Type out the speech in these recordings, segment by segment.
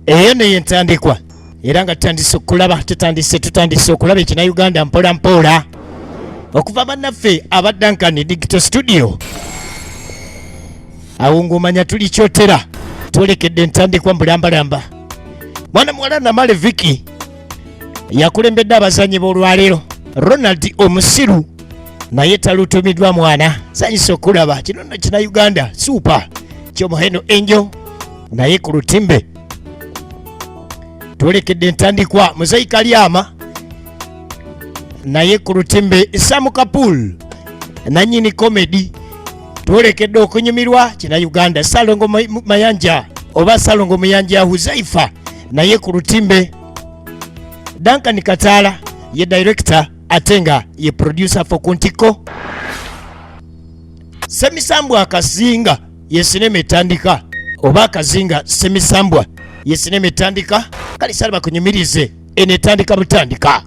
Eyo neyo entandikwa, era nga tutandise okulaba, tutandise tutandise okulaba ekinauganda mpola mpola okuva bannaffe aba Duncan Digital Studio. Awo ng'omanya tuli kyotera, twolekedde entandikwa mbulambalamba. Mwana muwala Namale Viki yakulembedde abazanyi b'olwaleero. Ronald omusiru naye talutumiddwa mwana sanyusa okulaba kino nno kina Uganda suupa kyomuhendo enjo naye ku lutimbe. Twolekedde entandikwa. Muzeyi Kalyama naye ku lutimbe. Samu Kapul nanyini comedy. Twolekedde okunyumirwa kina Uganda. Salongo Mayanja oba Salongo Muyanja Huzaifa naye ku lutimbe. Duncan Kataala ye director ate nga ye producer for Kuntiko. Semisambwa Akazinga ye sinema etandika, oba Akazinga Semisambwa ye sinema etandika. Kale sala bakunyumirize, eno etandika butandika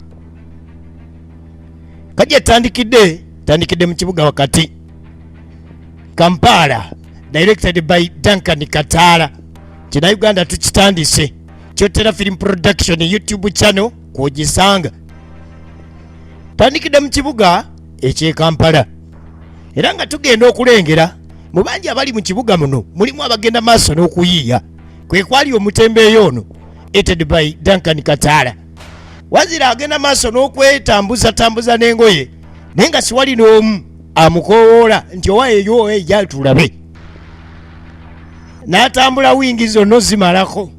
kajja etandikidde tandikidde mu kibuga wakati Kampala, directed by Duncan Kataala. Kina Uganda tukitandise. Kyotera Film Production YouTube channel kwogisanga. Tandikidde mu kibuga eky'e Kampala, era nga tugenda okulengera mu bangi abali mu kibuga muno mulimu abagenda maaso n'okuyiiya. Kwe kwali omutembeeyo ono edited by Duncan Kataala, wazira agenda maaso n'okwetambuzatambuza n'engoye, naye nga siwali n'omu amukowoola nti owa eyo eja tulabe. N'atambula wiingi zonna ozimalako.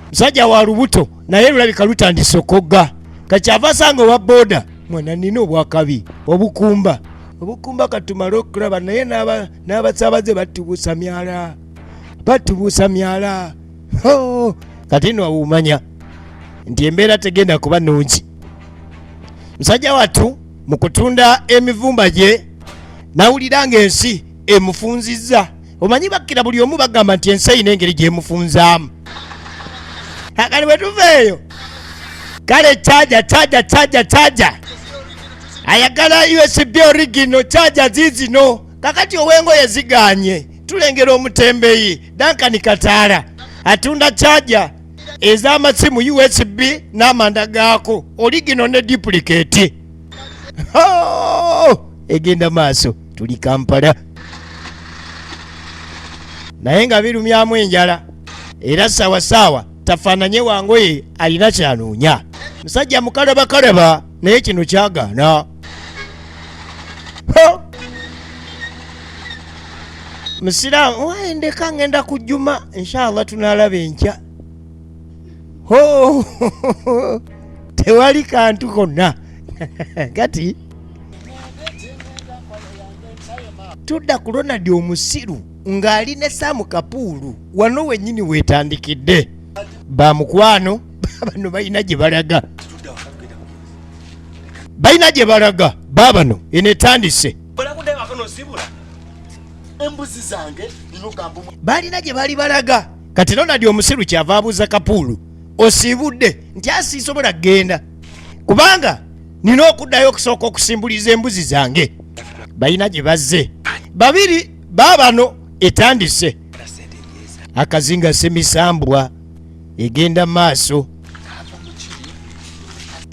Musajja wa lubuto naye lulabika lutandise okogga. Kakyava asanga owa booda, mwana nina obwakabi obukumba obukumba katumale okulaba, naye n'abasaabaze batubuusa myala, batubuusa myala. Ho! Kati nno awumanya nti embeera tegenda kuba nnungi. Musajja wattu mu kutunda emivumba gye nawulira ng'ensi emufunzizza. Omanyi bakkira buli omu bagamba nti ensi erina engeri gyemufunzaamu. Akati bwe tuva eyo, kale charger, charger, charger, charger, ayagala USB original charger ziizino. Kakati ow'engoye ziganye. Tulengera omutembeyi Duncan Kataala atunda charger ez'amasimu USB n'amanda gaako original ne duplicate. Oh! Egenda maaso. Tuli Kampala, naye nga birumyamu enjala, era saawa saawa tafaananye wangoye alina kyanoonya. Musajja mukalabakalaba, naye kino kyagaana. Ho! Musiraamu waye, ndeka ngenda kujjuma, inshallah tunalaba enkya. Ho! Tewali kantu konna. Kati tudda ku Ronald omusiru ng'ali ne Saamu Kapuulu. Wano wennyini weetandikidde. Bamukwano bano balina gye balaga, balina gye balaga. Baabano eno etandise. Embuzi zange nina. Balina gye bali balaga. Kati Ronald omusiru kyava abuuza Kapuulu, osiibudde? Nti asiisobola kugenda kubanga nina okuddayo okusooka okusimbuliza embuzi zange. Balina gye bazze babiri. Baabano etandise. Akazinga Semisambwa egenda maaso.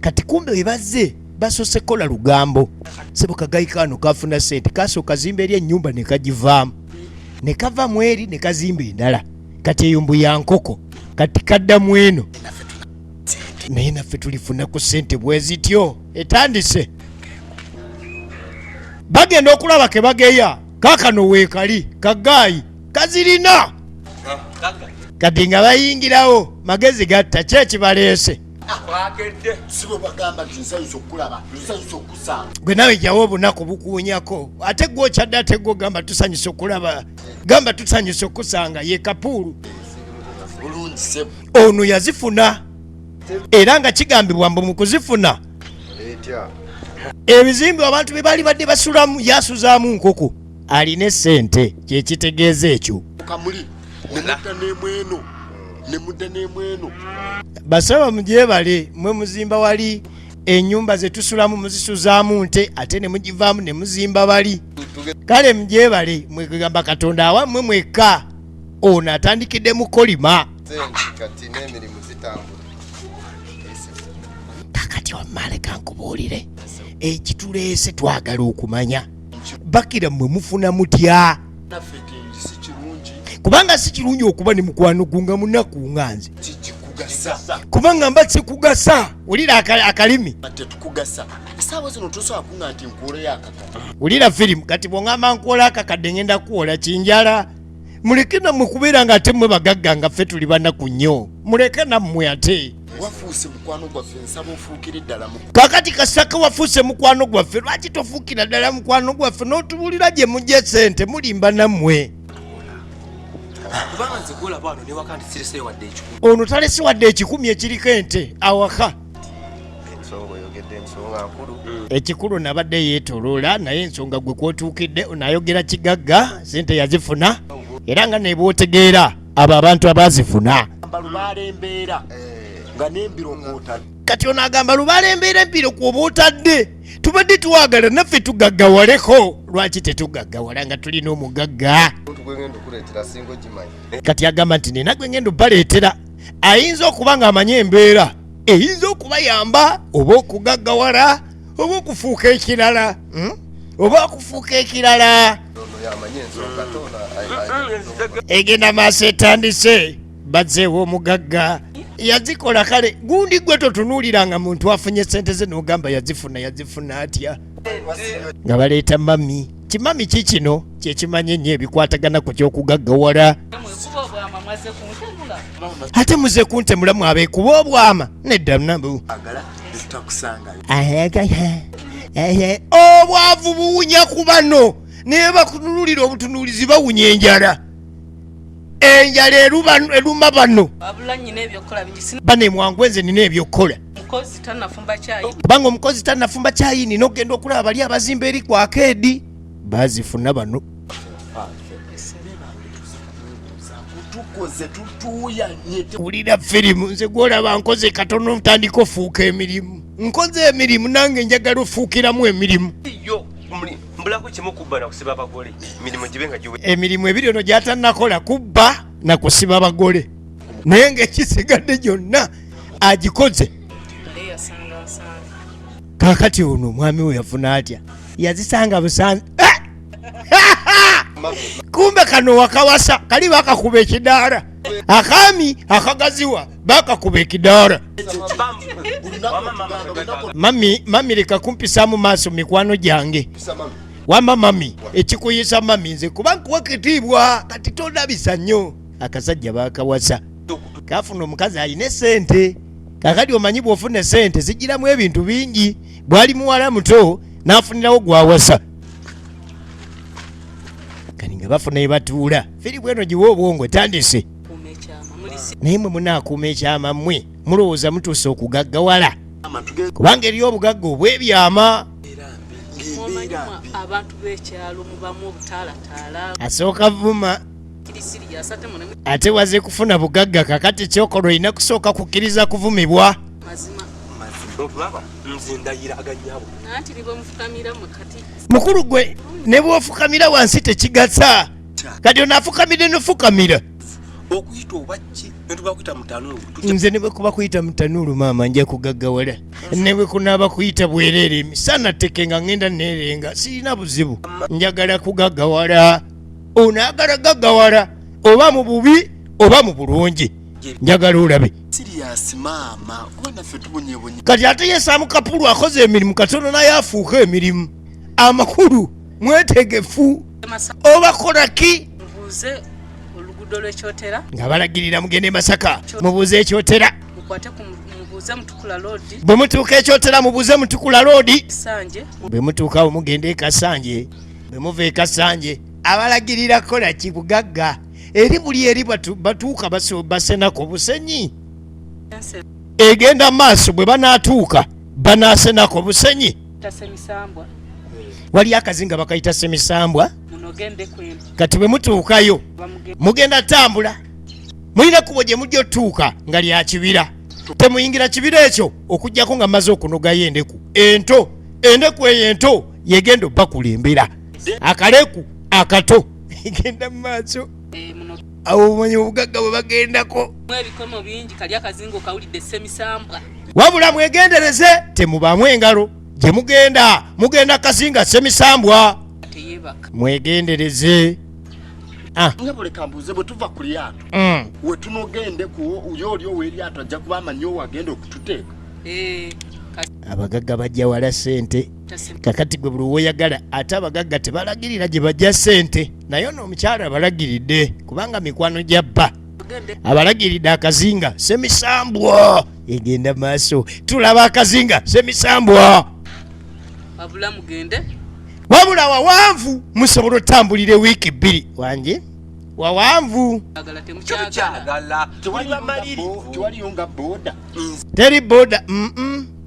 Kati kumbe we bazze basoose kukola lugambo. Sebo kagayi kano kafuna sente, kasooka zimba eri ennyumba ne kagivaamu, ne kava mu eri ne kazimba endala. Kati eyo mbu ya nkoko, kati kaddamu eno, naye naffe tulifuna ku sente bwe zityo. Etandise. Bagenda okulaba ke bageya kaakano weekali kagaayi kazirina. Kati nga bayingirawo magezi gatta ki ekibaleese? Sibo bagamba nti nsanyusa okukulaba, nsanyusa okusanga. Gwe nawe jawo obunaku bukuwunyako, ate gwe okyadde, ate gwe ogamba tusanyusa okulaba, gamba tusanyusa okusanga. Ye Kapuulu. Bulungi sebo. Ono yazifuna, era nga kigambibwa mbu mu kuzifuna ebizimbe abantu bye baali badde basulamu yasuzaamu nkoko. Alina esente, kyekitegeeza ekyo. Kamuli nemudda nemweno, nemudda nemweno. Basaba mugyebale mwe muzimba wali enyumba zetusulamu muzisuzaamu nte, ate ne mugivaamu ne muzimba bali. Kale mugyebale mwegamba Katonda awammwe mwekka. Ono atandikidde mu kolima. Kati n'emirimu zitambula. Kakati wamma leka nkubuulire ekituleese, twagala okumanya bakira mmwe mufuna mutya? Naffe si kirungi. Kubanga si kirungi okuba ne mukwano gwo nga munaku nga nze. Kikugasa. Kubanga mba sikugasa. Wulira akalimi. Tetukugasa essaawa zino, tosobola kuŋŋa nti nkuwoleyo akakadde. Wulira firimu. Kati bw'oŋŋamba nkuwola akakadde, ngenda kuwola kinjala. Muleke nammwe kubeera nga ate mmwe bagagga nga ffe tuli banaku nnyo. Muleke nammwe ate. Wafuuse mukwano gwaffe, nsaba ofuukire ddala mu Kakati kasaka wafuuse mukwano gwaffe, lwaki tofuukira ddala mukwano gwaffe n'otubuulira gye mujja sente? Mulimba nammwe. Kubanga nze gwolaba wano newaka nti sireseyo wadde 100. Ono talese wadde 100 ekiriko ente awaka. Ensonga oyogedde ensonga nkulu. Ekikulu nabadde yeetoloola, naye ensonga gwe kwotuukidde onayogera kigagga sente yazifuna, era nga nebwotegeera abo abantu abaazifuna. Amba lubaala embeera nga n'embiro ng'otadde. Kati ono agamba lubaala embeera empiro kwoba otadde, tubadde twagala naffe tugaggawaleko. Lwaki tetugaggawala nga tulina omugagga? Omuntu gwengenda okuleetera singa ogimanyi. Kati agamba nti nina gwe ngenda obbaleetera, ayinza okuba ng'amanyi embeera eyinza okubayamba oba okugaggawala oba okufuuka ekirala, Oba okufuuka ekirala. Ono yamanyi ensonga toona. Egenda maaso etandise, bazzeewo omugagga yazikola. Kale gundi gwe totunuuliranga muntu afunye sente ze n'ogamba yazifuna, yazifuna atya? Nga baleeta mami. Kimami ki kino kyekimanyi ennyo ebikwatagana ku kyokugaggawala? Mwekuba obwama, mwaze kuntemula. Ate muze kuntemula, mwabeekuba obwama? Nedda nabu. Agala tutakusangayo. Obwavu buwunya ku bano, naye bakutunulira obutunuulizi, bawunya enjala. Enjala eruma bano. Wabula nyina ebyokukola bingi, sina. Bane mwangu, enze nina ebyokukola. Mukozi tanafumba kyayi. Kubanga omukozi tanafumba kyayi, nina okugenda okulaba bali abazimba eri ku akeedi bazifuna bano. Tukoze, tutuuyanye. Wulira firimu. Nze gwolaba nkoze katono ntandika ofuuka emirimu. Nkoze emirimu, nange njagala ofuukiramu emirimu. Yo mbulako kimu, kubba nakusiba abagole, emirimu gibe nga giwe. Emirimu ebiri ono gy'atannakola, kubba na kusiba bagole, naye ng'ekisigadde gyonna agikoze. Naye yasanga nsanga. Kaakati ono omwami we yafuna atya? Yazisanga busanzi. Eh! Kumbe kano wakawasa kali bakakuba ekidaala, akaami akagaziwa bakakuba ekidaala. Mami, mami, leka kumpisaamu maaso mikwano gyange. Wama mami, ekikuyisa mami nze kuba nkuwa kitiibwa, kati tondabisa nnyo. Akasajja bakawasa, kafuna omukazi alina esente. Kakati omanyi bw'ofuna esente zigiramu ebintu bingi. Bwali muwala muto n'afunirawo gwawasa, kati nga bafuna ebatuula. Firimu eno giwa obwongo etandise. Kuuma ekyama muli si. Naye mwe munaakuuma ekyama? Mmwe mulowooza mutuuse okugaggawala? Kubanga eriyo obugagga obw'ebyama. Mwomanyi abantu b'ekyalo mubamu obutaalataala. Asooka vuma. Kiri serious ate mune. Ate waze kufuna bugagga, kakati kyokola olina kusooka kukkiriza kuvumibwa. Mazima. Otulaba, nze ndayira aganyabo. Nanti ni bwe mufukamira mwe kati. Mukulu gwe ne bw'ofukamira wansi tekigasa. Kati ono afukamidde nofukamira. Okuyita obakki netuba kuyita mutanuulu. Nze ne bwe kuba kuyita mutanuulu, maama, nja kugaggawala. Ne bwe kunaaba kuyita bwereere emisana tteke nga ŋŋenda neerenga, sirina buzibu, njagala kugaggawala. Ono agala gaggawala oba mu bubi oba mu bulungi, njagala olabe. Serious maama, kuba naffe tubonyebonye. Kati ate ye Saamu Kapulu akoze emirimu katono, naye afuuka emirimu. Amakulu mwetegefu oba kola ki? Mubuuze oluguudo lw'ekyotera. Nga balagirira, mugende e Masaka mubuuze ekyotera. Mukwate ku mubuuze Mutukula Road. Bwe mutuuka ekyotera mubuuze Mutukula Road. Sanje. Bwe mutuukawo mugende e Kasanje. Bwe muva e Kasanje, abalagirira kola ki? Bugagga eri buli eri batuuka basenako busenyi. Ense. Egenda maaso, bwe banaatuuka banaasenako busenyi. Tasemisambwa. Wali akazinga bakayita Semisambwa. Munogende kwembi. Kati bwe mutuukayo Bamuge. mugenda tambula, mulina kubo gye mujja otuuka nga lya kibira. Temuyingira kibira ekyo okugjako nga maze okunogayo endeku ento. Endeku eyo ento yegenda obakulembera, akaleku akato egenda mu maaso. Muno. Awo omanyi obugagga bwe bagendako. Ebikomo bingi kali akazinga okawulidde semisambwa. Wabula mwegendereze, temubaamu engalo gye mugenda, mugenda kazinga semisambwa. Teyebaka. Mwegendereze. Ah. Nga buleka mbuuze, bwe tuva ku lyato, we tunogende ku oyo oli ow'eryato ajja kuba amanyi owagenda okututeeka? Eh, Abagagga bajja wala sente. kati Kakati gwe buli woyagala, ate abagagga tebalagirira gye bajja sente, naye ono omukyala abalagiridde kubanga mikwano gya bba. Tugende. Abalagiridde akazinga semisambwa. Egenda maaso, tulaba akazinga semisambwa. Wabula mugende. Wabula wawanvu, musobola otambulira ewiiki 2 wange wawanvu. Agala temukyagala. Tukyagala tuli bamalirivu. Tewaliyo nga boda? Teri boda,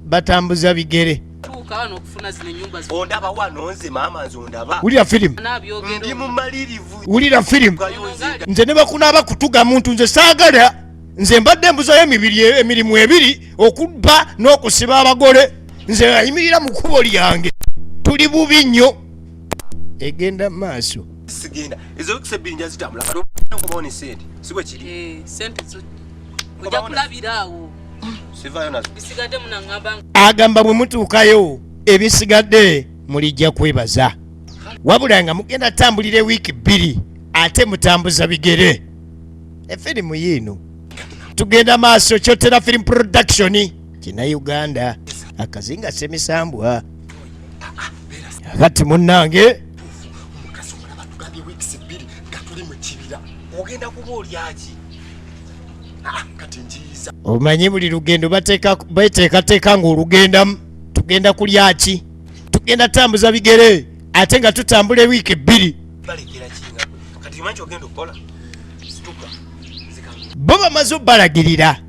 batambuza bigere. Tuuka wano okufuna zino ennyumba Ondaba wano nze maama, nze ondaba. Wulira firimu. Nabyogera. Ndi mumalirivu. Wulira firimu. Gayonzinga. Nze ne bakunaaba kutuga muntu, nze saagala. Nze mbadde mbuzayo emibiri emirimu ebiri, okubba n'okusiba abagole. Nze ayimirira mu kkubo lyange, tuli bubi nnyo. Egenda mu maaso. Sigenda, ezo wiiki 2 nja zitambula. Kati okubawo ne sente, si bwe kiri? Eh, sente zo ojja kulabira awo. Sivaayo nazo. Bisigadde munaŋŋamba. Agamba bwe mutuukayo ebisigadde mulijja kwebaza, wabula nga mugenda tambulira ewiiki 2 ate mutambuza bigere. Efirimu yiino, tugenda maaso. Kyotera Film Production kina Uganda, akazinga semisambwa. Kati munnange, Omukazi omulaba, tugambye wiikisi 2 nga tuli mu kibira. Ogenda kuba olyaki? Ah, kati njiyiza. Omanyi buli lugendo beteekateeka ng'olugendamu, tugenda kulya ki, tugenda tambuza bigere ate nga tutambula ewiiki 2. Balekera kinga kati omanyi kyogenda okukola, situka nzika. Bo bamaze obbalagirira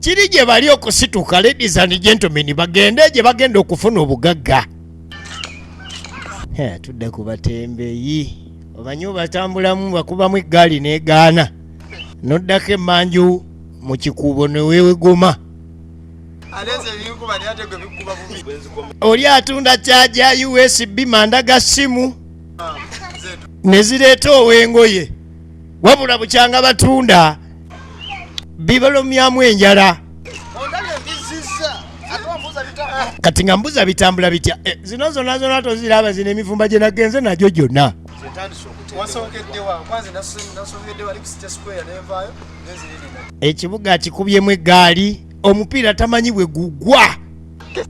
kiri gye bali okusituka. Ladies and gentlemen, bagende gye bagenda okufuna obugagga. He, tudda ku batembeeyi. Omanyi obatambulamu, bakubamu eggaali n'egaana, noddako emmanju mu kikuubo neweewegoma. Ate nze ebinkuba, naye ate gwe bikuba bubi. Oli atunda charger, USB, manda ga ssimu ne zireeta ow'engoye. Wabula bukyanga batunda bibalomyamu enjala. Ondabye mbizizza, ate ombuuza bitambula. Kati nga mbuza bitambula bitya? Eh, zino zonna zonna toziraba, zino emivumba gye nagenze nagyo gyonna. Wasookedde wa? Kwanze nasookedde wali ku City Square, nenvaayo nenziriri. Ekibuga akikubyemu eggaali, omupiira tamanyi bwe gugwa.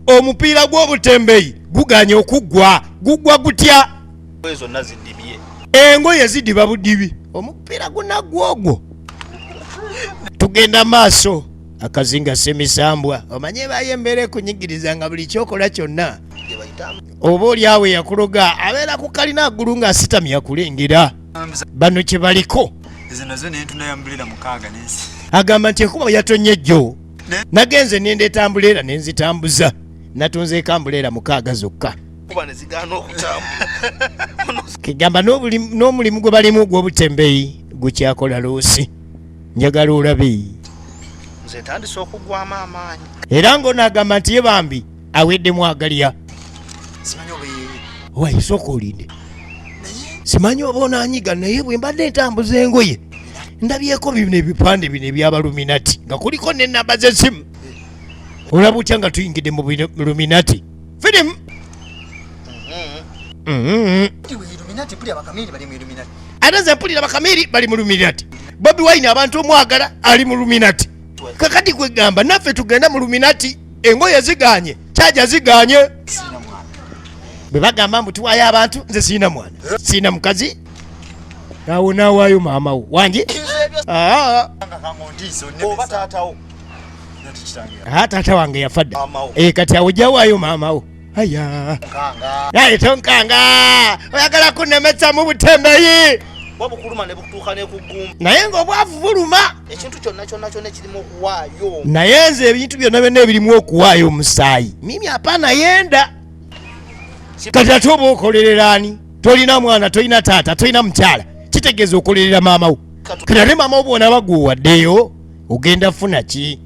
Omupiira gw'obutembeyi guganye okuggwa, guggwa gutya? Zonna zidibye. Engoye zidiba budibi, omupiira gunaggwa ogwo. Tugenda maaso, akazinga semisambwa. Omanye bayo embeera ekunyigiriza nga buli kyokola kyonna oba oli awo eyakuloga abeera ku kalina aggulu ng'asitamye akulengera. Bano kye baliko. Zino zo nentunda umbrella 6 nensi. Agamba nti enkuba yatonye ejjo, nagenze nendeeta umbrella nenzitambuza, natunzeeko umbrella 6 zokka. Kuba ne zigaana okutambula. Kegamba n'omulimu gwe balimu gw'obutembeyi gukyakola loss. Njagala olabe. Nze ntandise okugwamu amaanyi. Era ng'onaagamba nti ye bambi aweddemu agalya. Simanyi oba Wayi, sooka olinde, simanyi oba onaanyiga, naye bwe mbadde ntambuza engoye ndabyeko bino ebipande bino ebyabaluminati nga kuliko n'ennamba z'essimu. Olaba otya nga tuyingidde mu Illuminati firimu? Illuminati, puli abakamiri bali mu Illuminati. Ate nze mpulira bakamiri bali mu Luminati. Bobi Wine abantu omwagala ali mu Luminati. Kakati kwegamba naffe tugenda mu Luminati. Engoye ziganye, charger ziganye. Sina mwana. Bwe bagamba mbu tuwaayo abantu, nze siina mwana, siina mukazi. Awo naawaayo maama wo wange. Ah, Nga kangondiisa. Oba taatawo. Nati kitange. Ah, taata wange yafa dda. Maama wo. Eh, kati awo ojjawaayo maama wo. Aya. Nkanga. Naye tonkanga, oyagala kunnemesa mu butembeyi. Wabukuluma ne bukutuuka ne kugumba. Naye ng'obwavu buluma. Ekintu kyonna kyonna kyonna ekirimu okuwaayo. Naye nze ebintu byonna byonna ebirimu okuwaayo omusaayi, mimi hapana yenda. Kati ate oba okolerera ani? Tolina mwana, tolina taata, tolina mukyala, kitegeeza okolerera maama wo. Kati ate maama wo bwonaba gweowaddeyo, ogenda funa ki?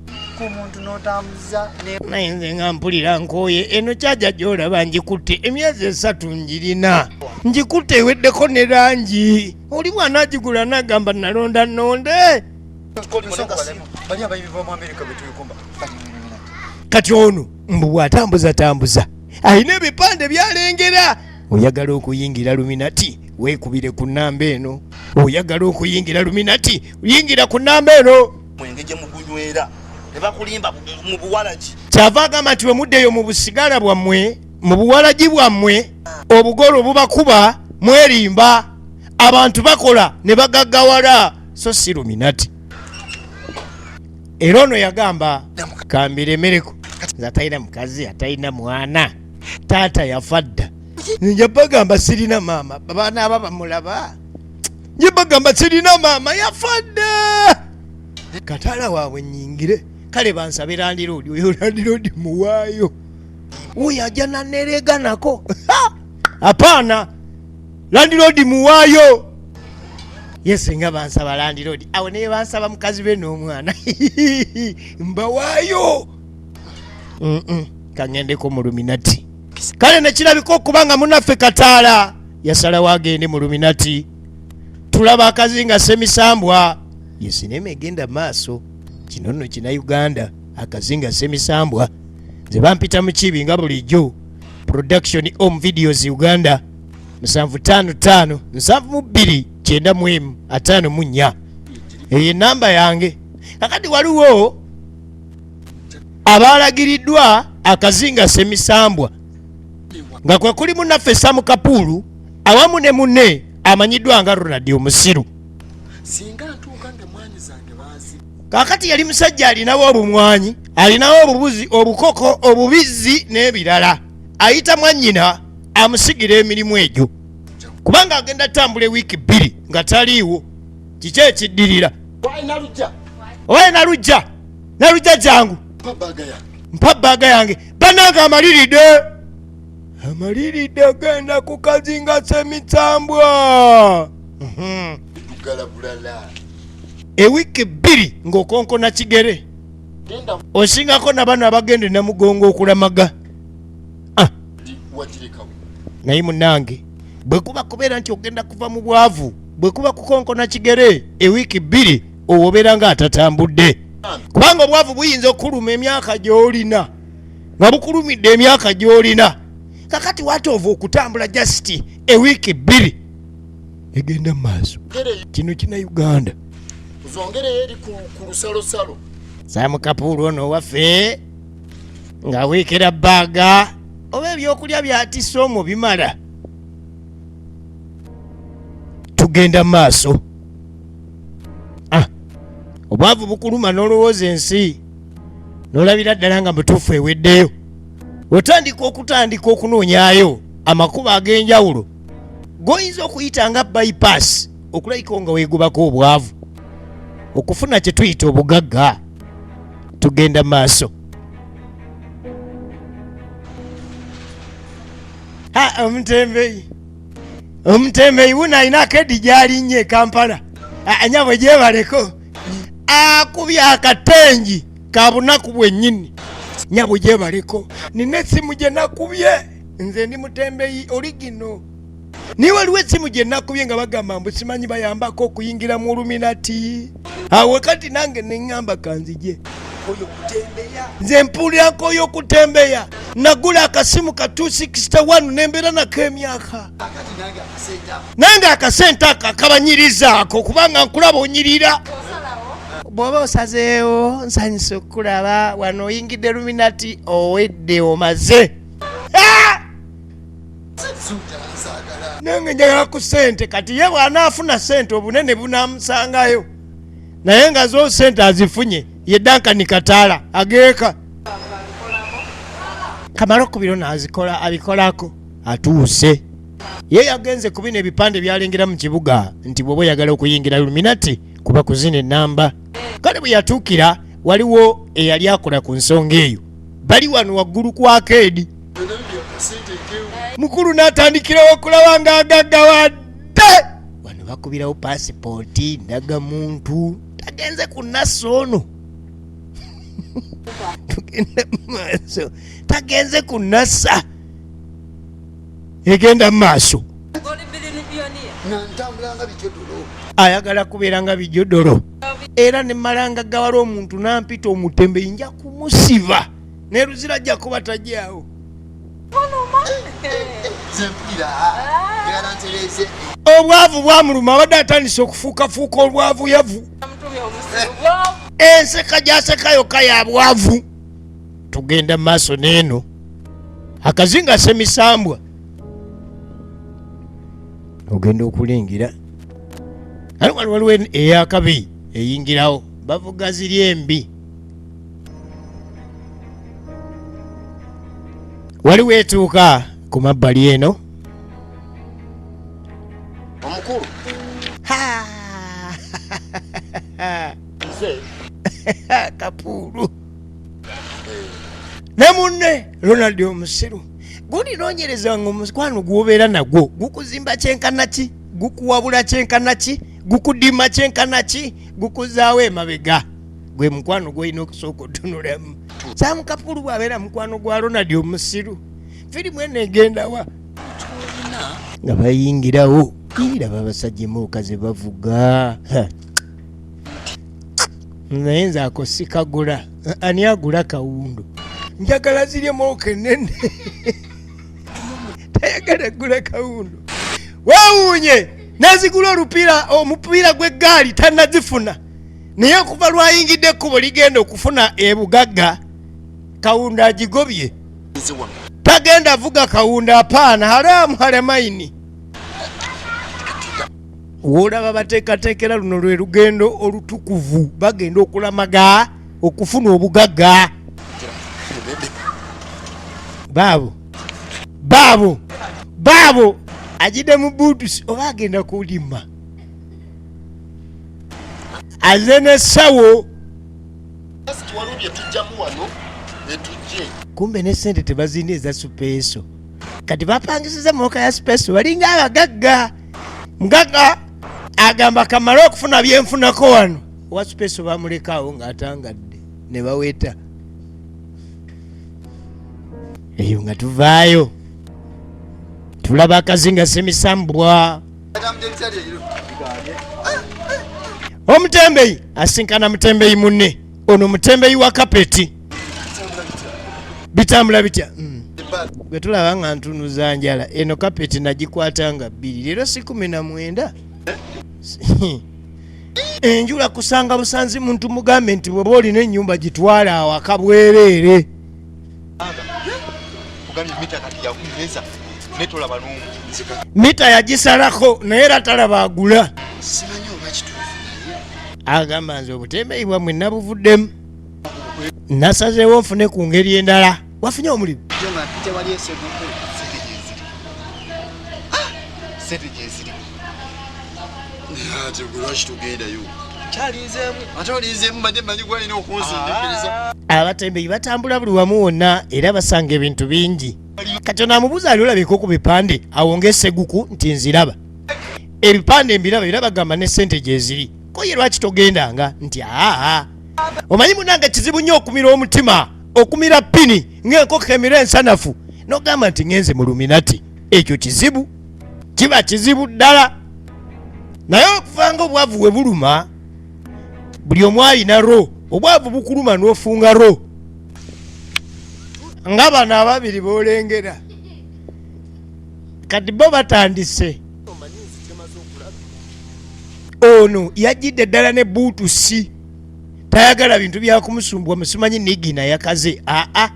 Oteeka omuntu n'otambuza ne Naye nze nga mpulira nkooye. Eno kyaja gy'olaba ngikutte emyezi 3 ngirina, ngikutte eweddeko ne langi. Oli bw'anaagigula n'agamba nalonda nnonde. Bali abayibi b'omu Amerika bwe twekomba bali mu Illuminati. Kati ono mbu bw'atambuzatambuza alina ebipande by'alengera. Oyagala okuyingira Luminati, weekubire ku nnamba eno. Oyagala okuyingira Luminati, yingira ku nnamba eno. Mwenge gye mugunywera ne bakulimba mu buwalagi. Kyava agamba nti bwe muddeyo mu busigala bwammwe, mu buwalagi bwammwe, obugolo bubakuba, mwerimba. Abantu bakola ne bagaggawala, so si Luminati. Era ono yagamba kambiremereko, nze atalina mukazi, atalina mwana, taata yafa dda. Nja bagamba sirina maama, babaana aba bamulaba. Nja bagamba sirina maama, yafa dda. Kataala waabwe nnyingire, kale bansabe landiroodi. Oyo landiroodi muwaayo, oyo ajja nanerega nako. Apaana, landiroodi muwaayo. Ye singa bansaba landiroodi awo naye bansaba mukazi be n'omwana mbawaayo. Kaŋŋendeko mu Luminati. Kale nekirabika okuba nga munaffe Kataala yasalawo agende mu Luminati. Tulaba akazinga Semisambwa, ye sinema egenda maaso. Kino nno kina Uganda, akazinga Semisambwa. Nze bampita mu kibi nga bulijjo. Production Om Videos Uganda, 755 72 91 54, eyo enamba yange. Kakati waliwo abalagiriddwa akazinga Semisambwa nga kwe kuli munnaffe Samu Kapuulu awamu ne munne amanyiddwa nga Ronald Omusiru. Singa ntuuka ng'emmwanyi zange baazi. Kaakati yali musajja alinawo obumwanyi, alinawo obubuzi, obukoko, obubizzi n'ebirala. Ayita mwannyina amusigira emirimu egyo, kubanga agenda tambula ewiiki 2 nga taliiwo. Kiki ekiddirira? Owaye Nalujja, Nalujja jangu, mpa bbaaga yange. Bannange amaliridde, amaliridde agenda ku kazinga Semisambwa. Ewiiki 2 ng'okonkona kigere, osingako na bano abagenda e Namugongo okulamaga. Naye munnange bwe kuba kubeera nti ogenda kuva mu bwavu, bwe kuba kukonkona kigere ewiiki 2, owobeera ng'atatambudde, kubanga obwavu buyinza okukuluma emyaka gy'olina, nga bukulumidde emyaka gy'olina. Kakati waatova okutambula just ewiiki 2 egenda mu maaso. Kino kina Uganda. Zongereyo eri ku lusalosalo. Samu Kapuulu ono owaffe ng'aweekera bbaaga oba ebyokulya byatisse omwo bimala. Tugenda mu maaso. Obwavu bukuluma n'olowooza ensi n'olabira ddala nga mutuufu eweddeyo. Otandika okutandika okunoonyaayo amakubo ag'enjawulo g'oyinza okuyita nga bypass okulabika nga weegobako obwavu okufuna kye tuyita obugagga. Tugenda maaso. Ha, omutembeyi, omutembeyi wuno alina akedi gy'alinnye e Kampala. Anyabwe gyebaleko akubye akatengi ka bunaku bwennyini. Nyabwe gyebaleko, nina essimu gye nakubye, nze ndi mutembeyi oligino, naye waliwo essimu gye nakubye nga bagamba mbu simanyi bayambako okuyingira mu Luminati. Awo kati nange ne ŋŋamba kanzije nze mpulira nkoyo okutembeya. Nagula akasimu ka 261 nembeera nako emyaka, nange akasente ako akabanyirizaako, kubanga nkulaba onyirira. Bw'oba osazeewo, nsanyusa okukulaba wano. Oyingidde Luminati, owedde, omaze. Nange njagala ku ssente. Kati ye bw'anaafuna ssente obunene bunaamusangayo, naye nga zo ssente azifunye. Ye Duncan Kataala ageeka kamala okubiro n'azikola, abikolako atuuse. Ye yagenze ku bino ebipande byalengera mu kibuga nti bw'oba oyagala okuyingira Luminati kuba kuzina ennamba. Kale bwe yatuukira waliwo eyali akola ku nsonga eyo, bali wano waggulu ku akeedi. Mukulu n'atandikirawo okulaba ng'agaggawadde. Wano bakubirawo paasipooti, ndagamuntu, tagenze ku nassa ono. Tugenda mu maaso, tagenze ku nasa, egenda mu maaso. Ayagala kubeera nga bijodolo, era ne malanga gawala omuntu nampita omutembeyi, nja kumusiba ne Luzira ajja kuba tajaawo. Obwavu bwamuluma, abadde atandise okufuukafuuka olwavu yavu, enseka gyaseka yokka ya bwavu. Tugenda mu maaso n'eno akazinga semisambwa, ogenda okulingira ali wali waliwo eyakabi eyingirawo, bavuga ziri embi. Waliwo etuuka ku mabbali eno. Omukulu. Ha! Nze. Kapuulu ne munne Ronald omusiru gulinoonyereza nga omukwano gwobeera nagwo gukuzimba kyenkana ki, gukuwabula kyenkana ki, gukudima kyenkana ki, gukuzaawo emabega. Gwe mukwano gwolina okusooka otunulamu. Sam Kapuulu bw'abeera mukwano gwa Ronald omusiru, firimu eno egendawa? Nga bayingirawo, iraba abasajja emmotoka ze bavuga. Ha. Naye nze ako sikagula. Ani agula kawundu? Njagala ziri emmotoka enene, tayagala gula kawundu. Wewuunye nezigula olupiira, omupiira gw'eggaali tannazifuna, naye okuva lwayingidde ekkubo ligenda okufuna ebugagga, kawundu agigobye, tagenda vuga kawundu. Apaana, haramu haramaini. Wolaba bateekateekera luno lwe lugendo olutukuvu, bagenda okulamaga okufuna obugagga. Baabo baabo baabo agidde mu buutusi oba agenda kulima, aze n'essawo. Waliwo bye tujjamu wano etujje. Kumbe ne sente tebazirina eza supeeso, kati bapangisiza moka ya supeeso, balinga abagagga. Mugagga agamba kamale okufuna byenfunako wano. Owa supeeso bamulekaawo ng'atangadde ne baweta eyo. Nga tuvaayo tulaba akazinga semisambwa, omutembeyi asinkana mutembeyi munne. Ono mutembeyi wa kapeti. Bitambula bitya? Gwe tulaba nga ntunuza njala. Eno kapeti nagikwata nga 2, leero si 19. Enjula kusanga busanzi muntu, mugambe nti bweba olina ennyumba gitwala awaka bwereere. Kugambye mita kati yakumeza netolaba n'omu. Mita yagisalako naye era talaba agula. Simanyi oba kituufu, naye Agamba nze obutembeyi bwammwe nabuvuddemu, nasazeewo nfune ku ngeri endala. Wafunye omulimu? Jo nga mpite wali eseguku, sente gyeziri, sente gyeziri. Ate gwe lwaki tugendayo? Kyalinzeemu ate olinzeemu, mbadde mmanyi gwalina okunsindikiriza. Abatembeyi batambula buli wamu wonna era basanga ebintu bingi. Kati ono amubuuza ali olabika ku bipande awo ng'eseguku nti nziraba ebipande mbiraba, era bagamba ne sente gyeziri, ko ye lwaki togendanga? Nti aa, omanyi munange kizibu nnyo okumira omutima, okumira pini ng'enkoko emira ensanafu n'ogamba nti ngenze mu luminati. Ekyo kizibu, kiba kizibu ddala. Naye okuvanga obwavu we buluma, buli omu alina ro. Obwavu bukuluma n'ofunga ro nga bano ababiri boolengera. Kati bo batandise. Ono yajjidde ddala ne buutusi, tayagala bintu byakumusumbwa. Musimanyi nigina yakaze aa.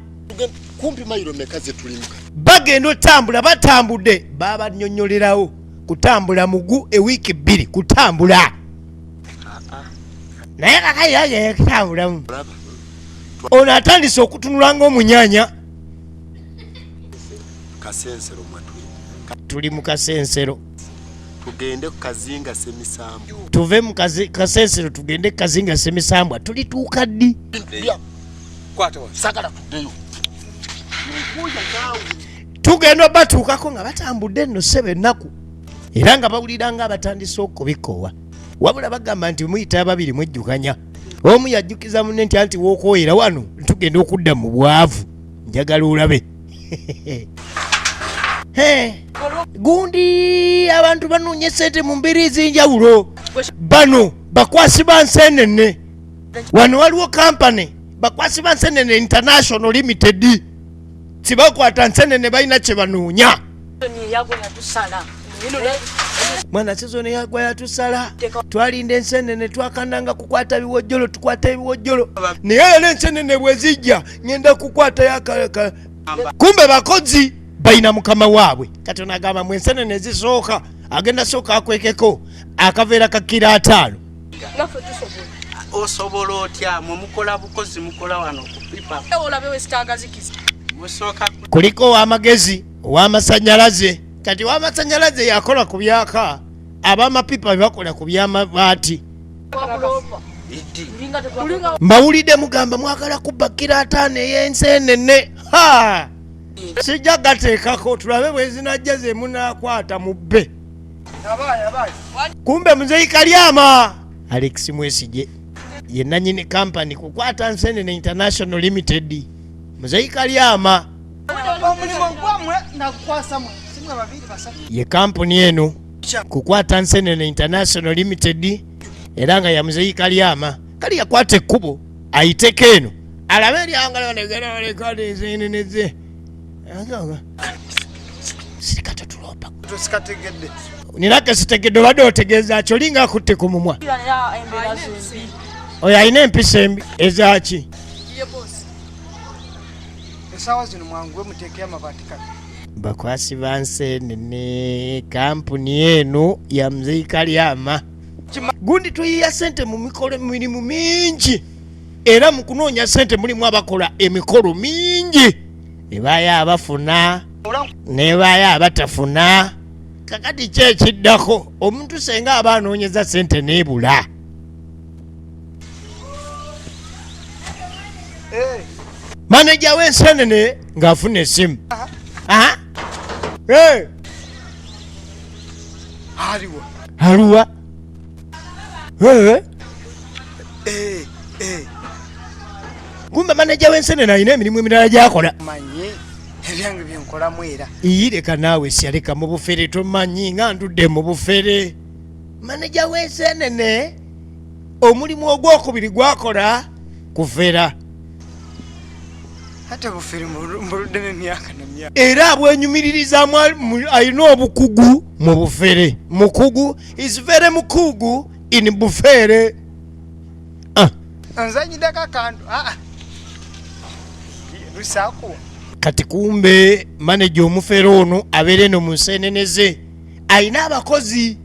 Kumpi mayiro meka ze tulimuka? Bagenda otambula, batambudde, babanyonyolerawo kutambula mugu ewiiki 2 kutambula, naye kakayayakutambulamu. Ono atandise okutunula ng'omunyanya. Kasensero mwatuli. Tuli mu kasensero. Tugende ku kazinga semisambu. Tuve mu kasensero tugende ku kazinga semisambwa. Tulituuka ddi? Sagala tuddeyo. Tugenda batuukako nga batambudde nno ssebo ennaku, era nga bawulira nga abatandise okubikoowa. Wabula bagamba nti muyita ababiri mwejjukanya. Omu yajjukiza munne nti anti w'okwoyera wano tugenda okudda mu bwavu, njagala olabe. Gundi abantu banoonya sente mu mbeera ez'enjawulo. Bano bakwasi ba nseenene. Wano waliwo kampani bakwasi ba nsenene International Limited, tibakwata nsenene, balina kye banoonya. Mwana sizoni yagwa yatusala, twalinda ensenene, twakandanga kukwata biwojjolo, tukwata ebiwojjolo, naye era ensenene bwe zijja ngenda kukwata yaka. Kumbe bakozi balina mukama waabwe. Kati onagamba mu ensenene ezisooka agenda sooka akwekeko akaveera ka kiro 50. Osobola otya? Mwe mukola bukozi, mukola wano kupipa. Kuliko ow'amagezi ow'amasanyalaze. Kati ow'amasanyalaze yakola ku byaka, ab'amapipa bebakola ku byamabaati. Mbawulidde mugamba mwagala kubba kiro 50 ey'ensenene. Ha, sijja gateekako, tulabe bwe zinajja ze munaakwata mubbe. Kumbe muzeyi Kalyama Alex Mwesige ye nanyini kampani kukwata nsenene International Limited. Muzeyi Kalyama ye kampuni eno kukwata nsenene International Limited, era nga ya muzeyi Kalyama. Kali yakwata ekkubo ayiteko eno alabe eryangaleeneneze. Sirika, totulopa. Nina kesitegedde. Obadde otegeeza ki? Olinga akutte ku mumwa. Oyo alina empisa embi ezaki? Esaawa zino mwanguwe muteekeyo amabaati kati. Bakwasi ba nsenene, kampuni eno ya muzeyi Kalyama. Gundi tuyiya sente mu mikolo, mirimu mingi, era mu kunoonya sente mulimu abakola emikolo mingi, ebaayo abafuna nebaayo abatafuna. Kakati ki ekiddako? Omuntu senga aba anoonyeza sente neebula. Maneja w'ensenene ng'afuna essimu. Aha. Hey. Aliwa? Aluwa? Hey. Kumbe maneja w'ensenene alina emirimu emirala gyakola. Manyi ebyange byenkolamu era. Iyireka naawe, syaleka mu bufere, tomanyi nga ndudde mu bufere. Maneja w'ensenene omulimu ogwokubiri gwakola kufera. Ate bufere mbuluddemu emyaka na myaka. Era abwenyumiririzaamu, alina obukugu mu bufere. Mukugu, is very mukugu in bufere. Ah. Nzanyiddeko akantu aa lusaku. Kati kumbe maneja omufere ono abeera eno mu nsenene ze alina abakozi.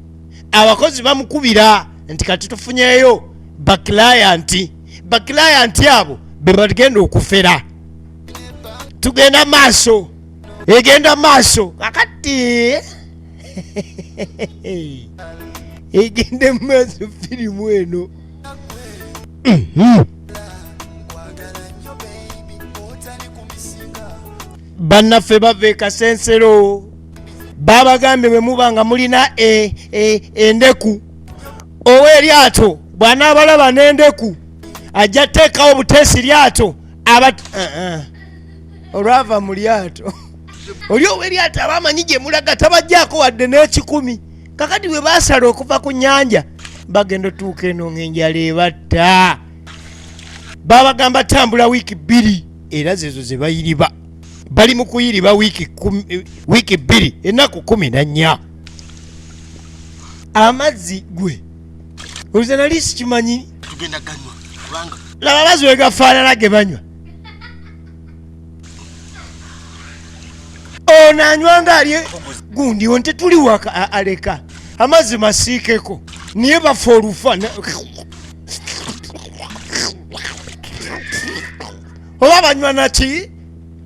Abakozi bamukubira nti kati tufunyeyo baclients. Baclients abo be bagenda okufera. Tugenda maaso, egenda maaso kakati, egenda maaso firimu eno. Bannaffe bava e Kasensero, babagambye bwe muba nga mulina endeku, ow'eryato bw'anaabalaba n'endeku ajja teekawo buteesi lyato aba olwava mu lyato oli ow'eryato aba amanyi gye mulaga, tabajjaako wadde n'ekikumi. Kakati bwe baasala okuva ku nnyanja bagenda otuuka eno ng'enjala ebatta. Babagamba tambula wiiki 2, era zezo ze bayiriba. Bali mu kuyiriba wiiki 2, ennaku 14. Amazzi gwe oluza nali sikimanyi. Tugenda ganywa kubanga Laba amazzi we gafaanana ge banywa. Ono anywa nga ali gundi ono tetuli waka. Aleka amazzi masiikeko naye bafa olufa. Oba banywa naki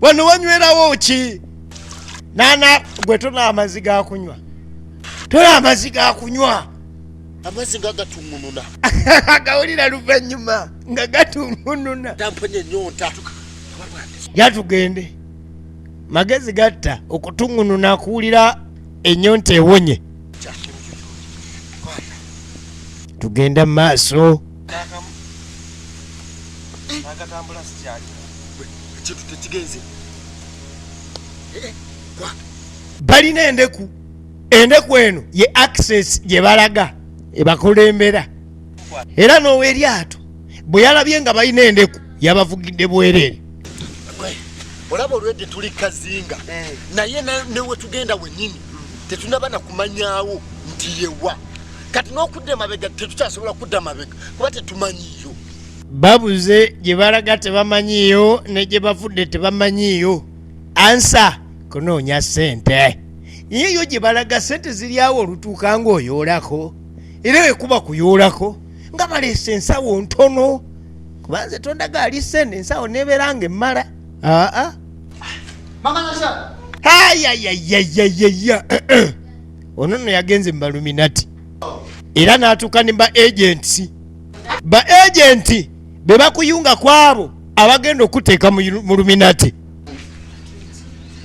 wano? Wanywerawo ki nana? Gwe tona amazzi gakunywa, tona amazzi gakunywa. Amazzi nga gatungununa. Agawulira luvannyuma nga gatungununa. Tamponye ennyonta. Yatugende magezi gatta okutungununa akuwulira ennyonta ewonye. Tugenda mu maaso. Ntambula sikyaliwo. Ekintu tekigenze. Balina endeku. Endeku eno ye access gye balaga ebakulembera. Era n'oweryato bwe yalabye nga balina endeku yabavugidde bwereere. Olaba olwedde tuli kazinga naye newetugenda wenyini tetunaba nakumanyawo nti yewa. Kati n'okudda emabega tetukyasobola kudda mabega kuba tetumanyiyo. Babuze gye balaga tebamanyiyo ne gye bavudde tebamanyiyo. Ansa kunoonya ssente. Ye yo gye balaga ssente ziri awo olutuuka ng'oyoolako. Era wekuba kuyoolako nga baleese ensawo ntono. Kuba nze tondaga ali ssente ensawo nebeera nga emmala. Aa. Mama Nasha. Ayayayayayaya. Ono nno yagenze mu Baluminati era n'atuuka ne ba agents. Ba agent be bakuyunga ku abo abagenda okuteeka mu Luminati.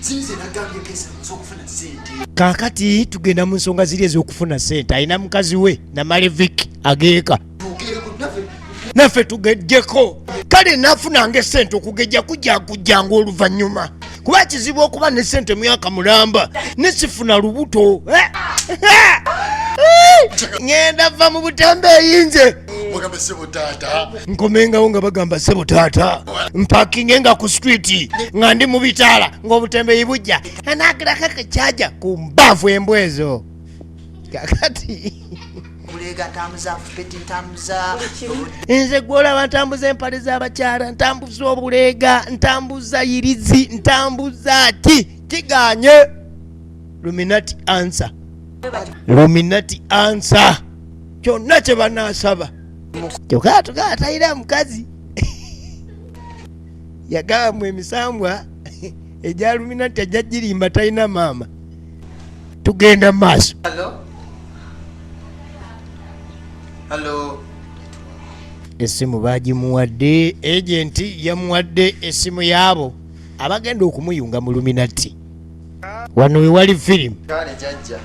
Sinze nagambye kesa okufuna ssente. Kaakati tugenda mu nsonga ziri ez'okufuna ssente. Alina mukazi we Namalevik ageeka. Naffe tugejjeko. Kale nafunanga essente okugejja kujja kujjanga oluvannyuma. Kuba kizibu okuba ne ssente myaka mulamba ne sifuna lubuto. Ngenda va mu butembe eyinze. Mugambe ssebo taata. Nkomengawo nga bagamba ssebo taata. Mpakinge nga ku street nga ndi mu bitaala ng'obutembeeyi bujja. Anaagirako akakyaja ku mbaavu embwa ezo. Kakati Bulega ntambuza peti ntambuza. Nze gw'olaba ntambuza empale z'abakyala, ntambuza obuleega, ntambuza yirizi, ntambuza ki kiganye. Luminati answer. Luminati answer. Kyonna kye banaasaba. Kyokka tugaa talina mukazi. Yagamba mu emisambwa egya Luminati ajja girimba talina maama. Tugenda mu maaso. Hello? Hello? Essimu bagimuwadde, agenti yamuwadde essimu yaabo abagenda okumuyunga mu Luminati. Wano we wali firimu. Kale jjajja.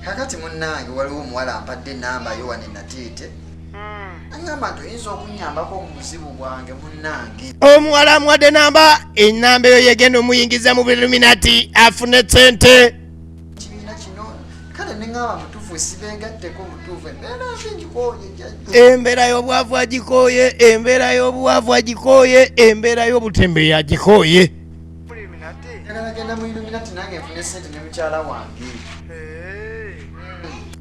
Kakati munnange waliwo omuwala ampadde ennamba yo wano e Nateete. Aŋŋamba nti oyinza okunnyambako mu buzibu bwange munnange. Omuwala amuwadde namba, ennamba eyo yegenda omuyingiza mu Luminati afune ssente. Kibiina kino kale ne ŋŋamba mutuufu sibeegatteko mutuufu embeera mbi ngikooye jjajja. Embeera y'obwavu agikooye, embeera y'obuwavu agikooye, embeera y'obutembeeyi agikooye. Njagala genda mu Illuminati nange nfune ssente ne mukyala wange.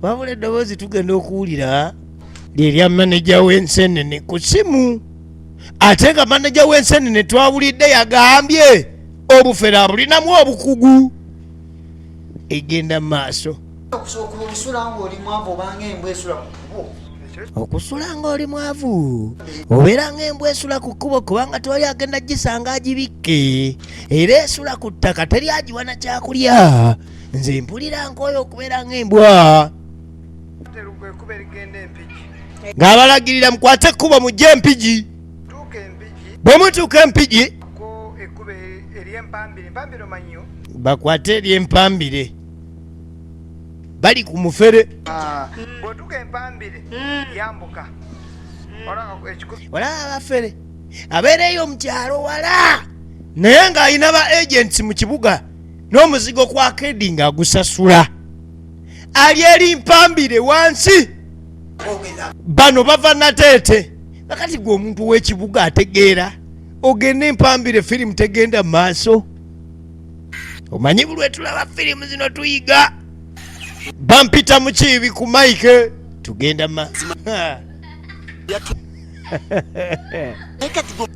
Wabula eddoboozi tugenda okuwulira lye lya maneja w'ensenene ku ssimu. Ate nga maneja w'ensenene twawulidde yagambye obufere abulinamu obukugu. Egenda mu maaso. Okusooka okusula ng'oli mwavu obanga embwa esula ku kkubo. Okusula ng'oli mwavu obeera ng'embwa esula ku kkubo kubanga tewali agenda gisanga agibikke. Era esula ku ttaka teri agiwa na kyakulya. Nze mpulira nkooye okubeera ng'embwa. Ng'abalagirira mukwate ekkubo mujje Empigi. Bwe mutuuka Empigi bakwate ery'Empambire. Bali ku mufere. Bw'otuuka Empambire yambuka. Olaba abafere abeereyo mu kyalo wala naye ng'alina ba agents mu kibuga n'omuzigo kwa kedi ng'agusasula. Ali eri Mpambire wansi. Bano bava Nateete. Kakati gwe omuntu w'ekibuga ategeera ogenda Empambire firimu tegenda mu maaso. Omanyi buli lwe tulaba firimu zino tuyiga. Bampita mu kiibi ku mike tugenda ma.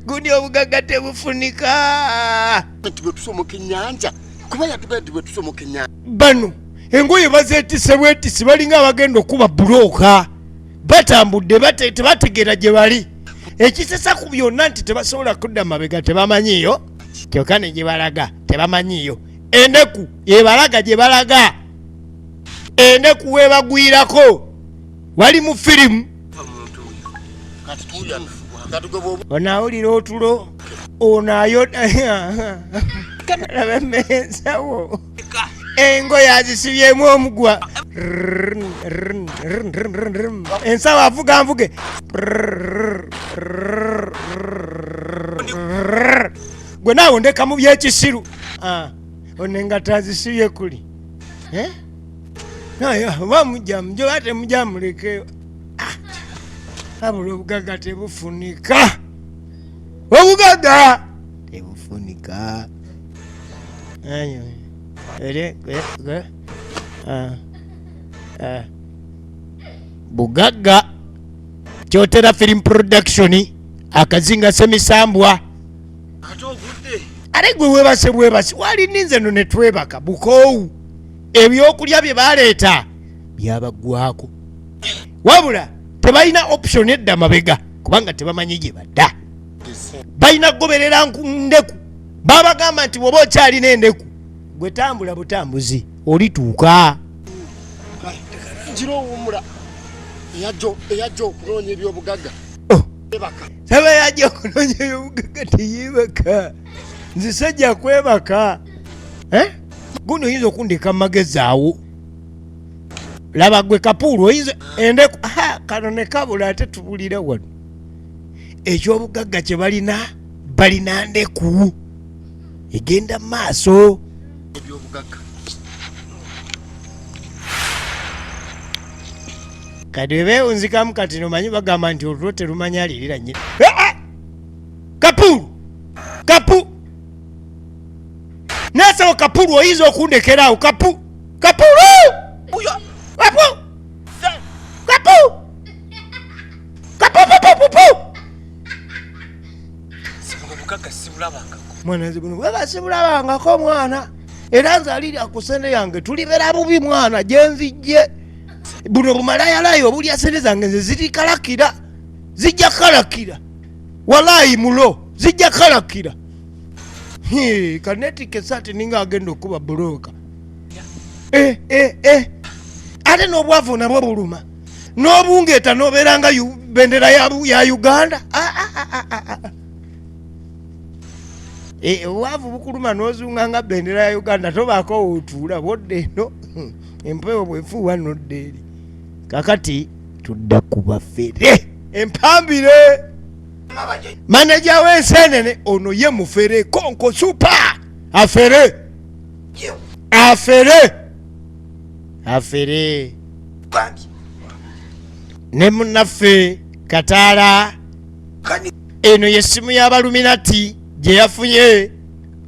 Gundi obugagga tebufunika. Nti bwe tusomoka ennyanja kuba yatugambye nti bwe tusomoka ennyanja. Bano engoye bazeetisse bwetisi balinga abagenda okuba bulooka. Batambudde tebategeera gye bali. Ekisesa ku byonna nti tebasobola kudda mabega tebamanyiiyo. Kyokka ne gye balaga tebamanyiiyo. Endeku ebalaga gye balaga. Endeku weebagwirako. Wali mu firimu. Ono awulira otulo, ono ayoda. Laba emmeeza wo. Engoye azisibyemu omugwa. Ensawo avuga nvuge. Gwe naawe ndeka mu byekisiru. Ah, ono engatto azisibye kuli. Eh? Naye oba mujja mujja oba temujja muleke. Ah, abula obugagga tebufunika. Obugagga tebufunika. Ayo. Ere, ere, ah. Ah. Bugagga Kyotera Film Production akazinga semisambwa. Ate gwe webase bwebasi wali ninze no ne twebaka bukoowu. Ebyokulya bye baleeta byabaggwako, wabula tebalina option edda mabega kubanga tebamanyi gye badda. Balina kugoberera ndeku. Babagamba nti bw'oba okyalina endeku gwe tambula butambuzi olituuka. Ngira owummula eyajja okunoonya ebyobugagga. Oh. Saba yajja okunoonya ebyobugagga teyeebaka. Nze sajja kwebaka. Eh? Guno oyinza okundeka mu magezi awo. Laba gwe kapuulu oyinza endeku. Ha, kano ne kabula ate tubulira wano. Ekyobugagga kye balina, balina ndeku egenda mu maaso. Ebyobugagga. Kati bwe beewunzikamu kati nomanyi bagamba nti otulo terumanyi alirira nnyina. Kapuulu! Kapu! Nasaba Kapuulu oyinza okundekera awo Kapu! Kapuulu! Kapu! Kapu! Kapu kapu kapu! Mwana nze buno bwaba sibulabangako mwana. Era nze alirya ku ssente yange tulibera bubi mwana gye nzijje. Buno bumalayalayi obulya ssente zange nze zirikalakira. Zijja kalakira. Walayi mulo zijja kalakira. Hee, kanetika esaati ninga agenda okuba bulooka. Ate n'obwavu nabwo buluma. N'obungeeta n'obeera nga bendera ya Uganda. Obwavu bukuluma n'ozunga nga bendera ya Uganda, tobaako w'otuula, bw'odda eno, empewo bw'efuuwa n'odda eri. Kakati tudda ku bafere. Empambire. Maneja w'enseenene ono ye mufere, konko super. Afere. Afere. Afere. Ne munnaffe Kataala. Eno ye ssimu y'abaluminati gye yafunye.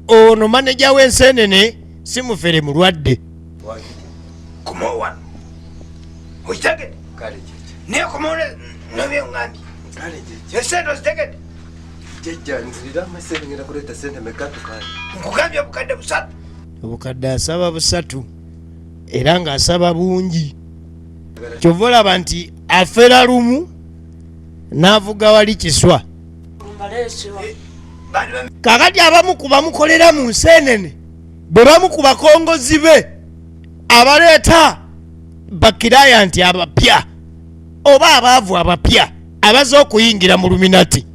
Ono maneja w'enseenene si mufere, mulwadde. Obukadde asaba busatu era ng'asaba bungi. Kyova olaba nti afera lumu n'avuga wali kiswa. Kakati abamu ku bamukolera mu nseenene bwe bamu ku bakongozi be abaleeta bakiraya nti abapya oba abaavu abapya abaze okuyingira mu luminati.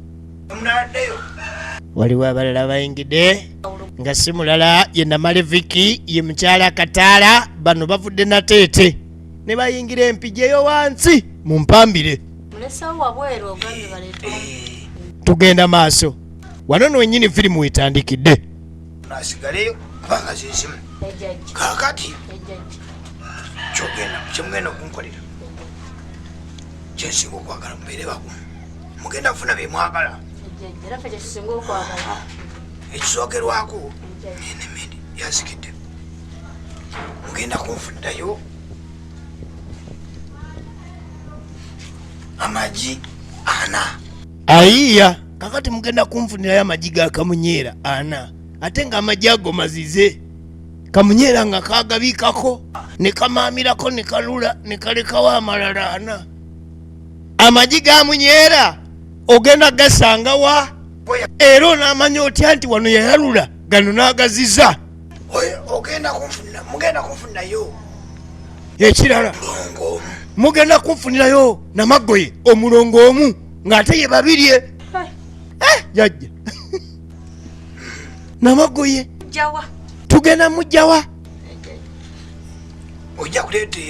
Waliwo abalala bayingidde nga si mulala ye Namale Vicky, ye mukyala Kataala. Bano bavudde Nateete ne bayingira empigi eyo wansi mu mpambire. Tugenda maaso wano no wennyini firimu wetandikidde. Nasigaleyo kubanga zezimu. Kaakati kyogenda kyemugenda okunkolera kyensinga okwagala mubeere bagumu, mugenda kufuna bye mwagala. Ekisookerwako enemindi yazikidde, mugenda kunfunirayo amagi ana. Ayiya kakati mugenda kunfunirayo amagi ga kamunyeera ana, ate nga amagi ago mazize. Kamunyeera nga kagabikako ne kamaamirako ne kalula ne kalekawo amalala ana. Amagi ga munyeera ogenda gasanga wa? Era onaamanya otya nti wano yayalula gano n'agaziza? Ogenda kunfunira, mugenda kunfunirayo ekirala, mugenda kunfunirayo namagoye omulongo omu ng'ate ye babirye. Jajja namagoye tugenda mujjawa? Ojja kuleeta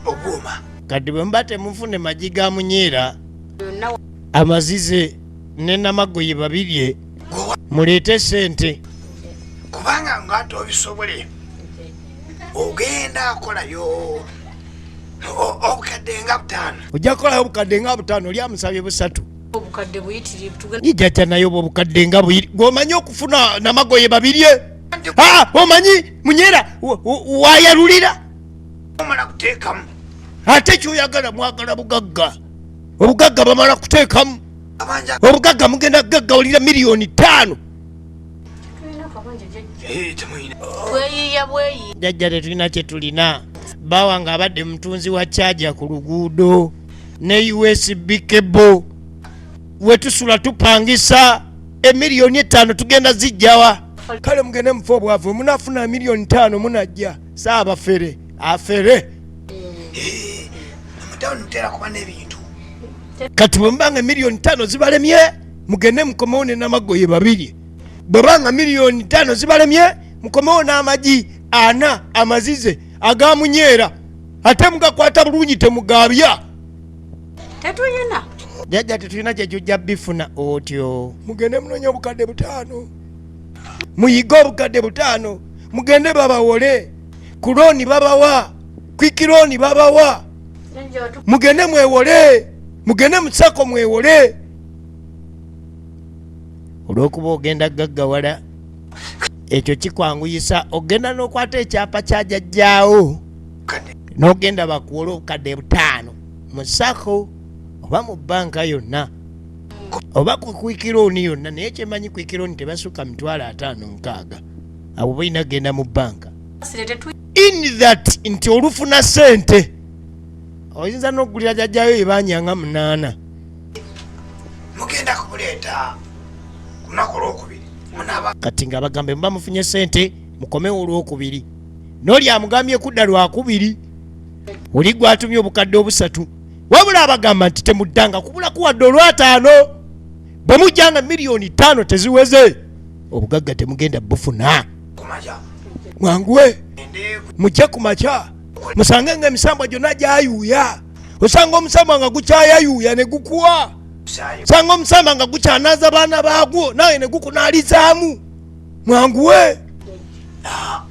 obwoma. Kati bwe muba temufune magi ga munyeera amazize ne namagoye babirye, Muleete sente. Kubanga nga tobisobole ogenda akolayo obukadde nga 5. Ojja kukolayo obukadde nga 5, oli amusabye 3. Obukadde buyitirivu, tugenda- Ijjajja naye obwo obukadde nga buyiri. Gw'omanyi okufuna namagoye babirye? Omanyi munyera wayalulira? Omala kuteekamu. Ate ky'oyagala mwagala bugagga. Obugagga bamala kuteekamu. Abanja- Obugagga mugenda kugaggawulira miliyoni 5. Temuyina. Tweyiiya bweyi. Jjajja tetulina kye tulina. Bawa ng'abadde mutunzi wa charger ku luguudo ne USB cable. We tusula tupangisa emiliyoni 5 tugenda zijjawa. Kale mugende mufe obwavu, munaafuna miliyoni 5 munajja. Saabafere, afere. Mutawuni mutera kuba n'ebintu. Kati bwe mubanga miliyoni 5 zibalemye, mugende mukomewo ne namagoye 2. Bwe banga miliyoni 5 zibalemye, mukomewo n'amagi 4 amazize agamunyeera. Ate mugakwata bulungi temugaabya. Tetulina. Jjajja tetulina kye tujja bifuna otyo. Mugende munoonye obukadde 5. Muyige obukadde 5. Mugende babawole. Ku looni babawa. Quick loan babawa. Mugende mwewole. Mugende mu sacco mwewole. Olw'okuba ogenda gaggawala, ekyo kikwanguyisa ogenda n'okwata ekyapa kya jjajjaawo n'ogenda bakuwole obukadde 5 mu sacco oba mu bbanka yonna oba ku quick loan yonna. Naye kyemanyi quick loan tebasukka mitwalo ataano nkaaga. Abo balina kugenda mu bbanka. In that nti olufuna ssente oyinza n'okugulira jjajjaayo ebanja nga 8. Mugenda kubuleeta ku lunaku olwokubiri. Munaaba Kati nga bagambe muba mufunye ssente mukomewo olwokubiri. N'oli amugambye kudda lwakubiri. Oli gw'atumye obukadde 3. Wabula abagamba nti temuddanga kubulako wadde olwataano. Bwe mujjanga miliyoni 5 teziweze, obugagga temugenda bufuna. Kumakya. Mwanguwe. Mujje ku makya. Musange nga emisambwa gyonna gyayuuya. Osanga omusambwa nga gukyayayuuya ne gukuwa. Osanga omusambwa nga gukyanaaza baana baagwo nawe ne gukunaalizaamu. Mwanguwe.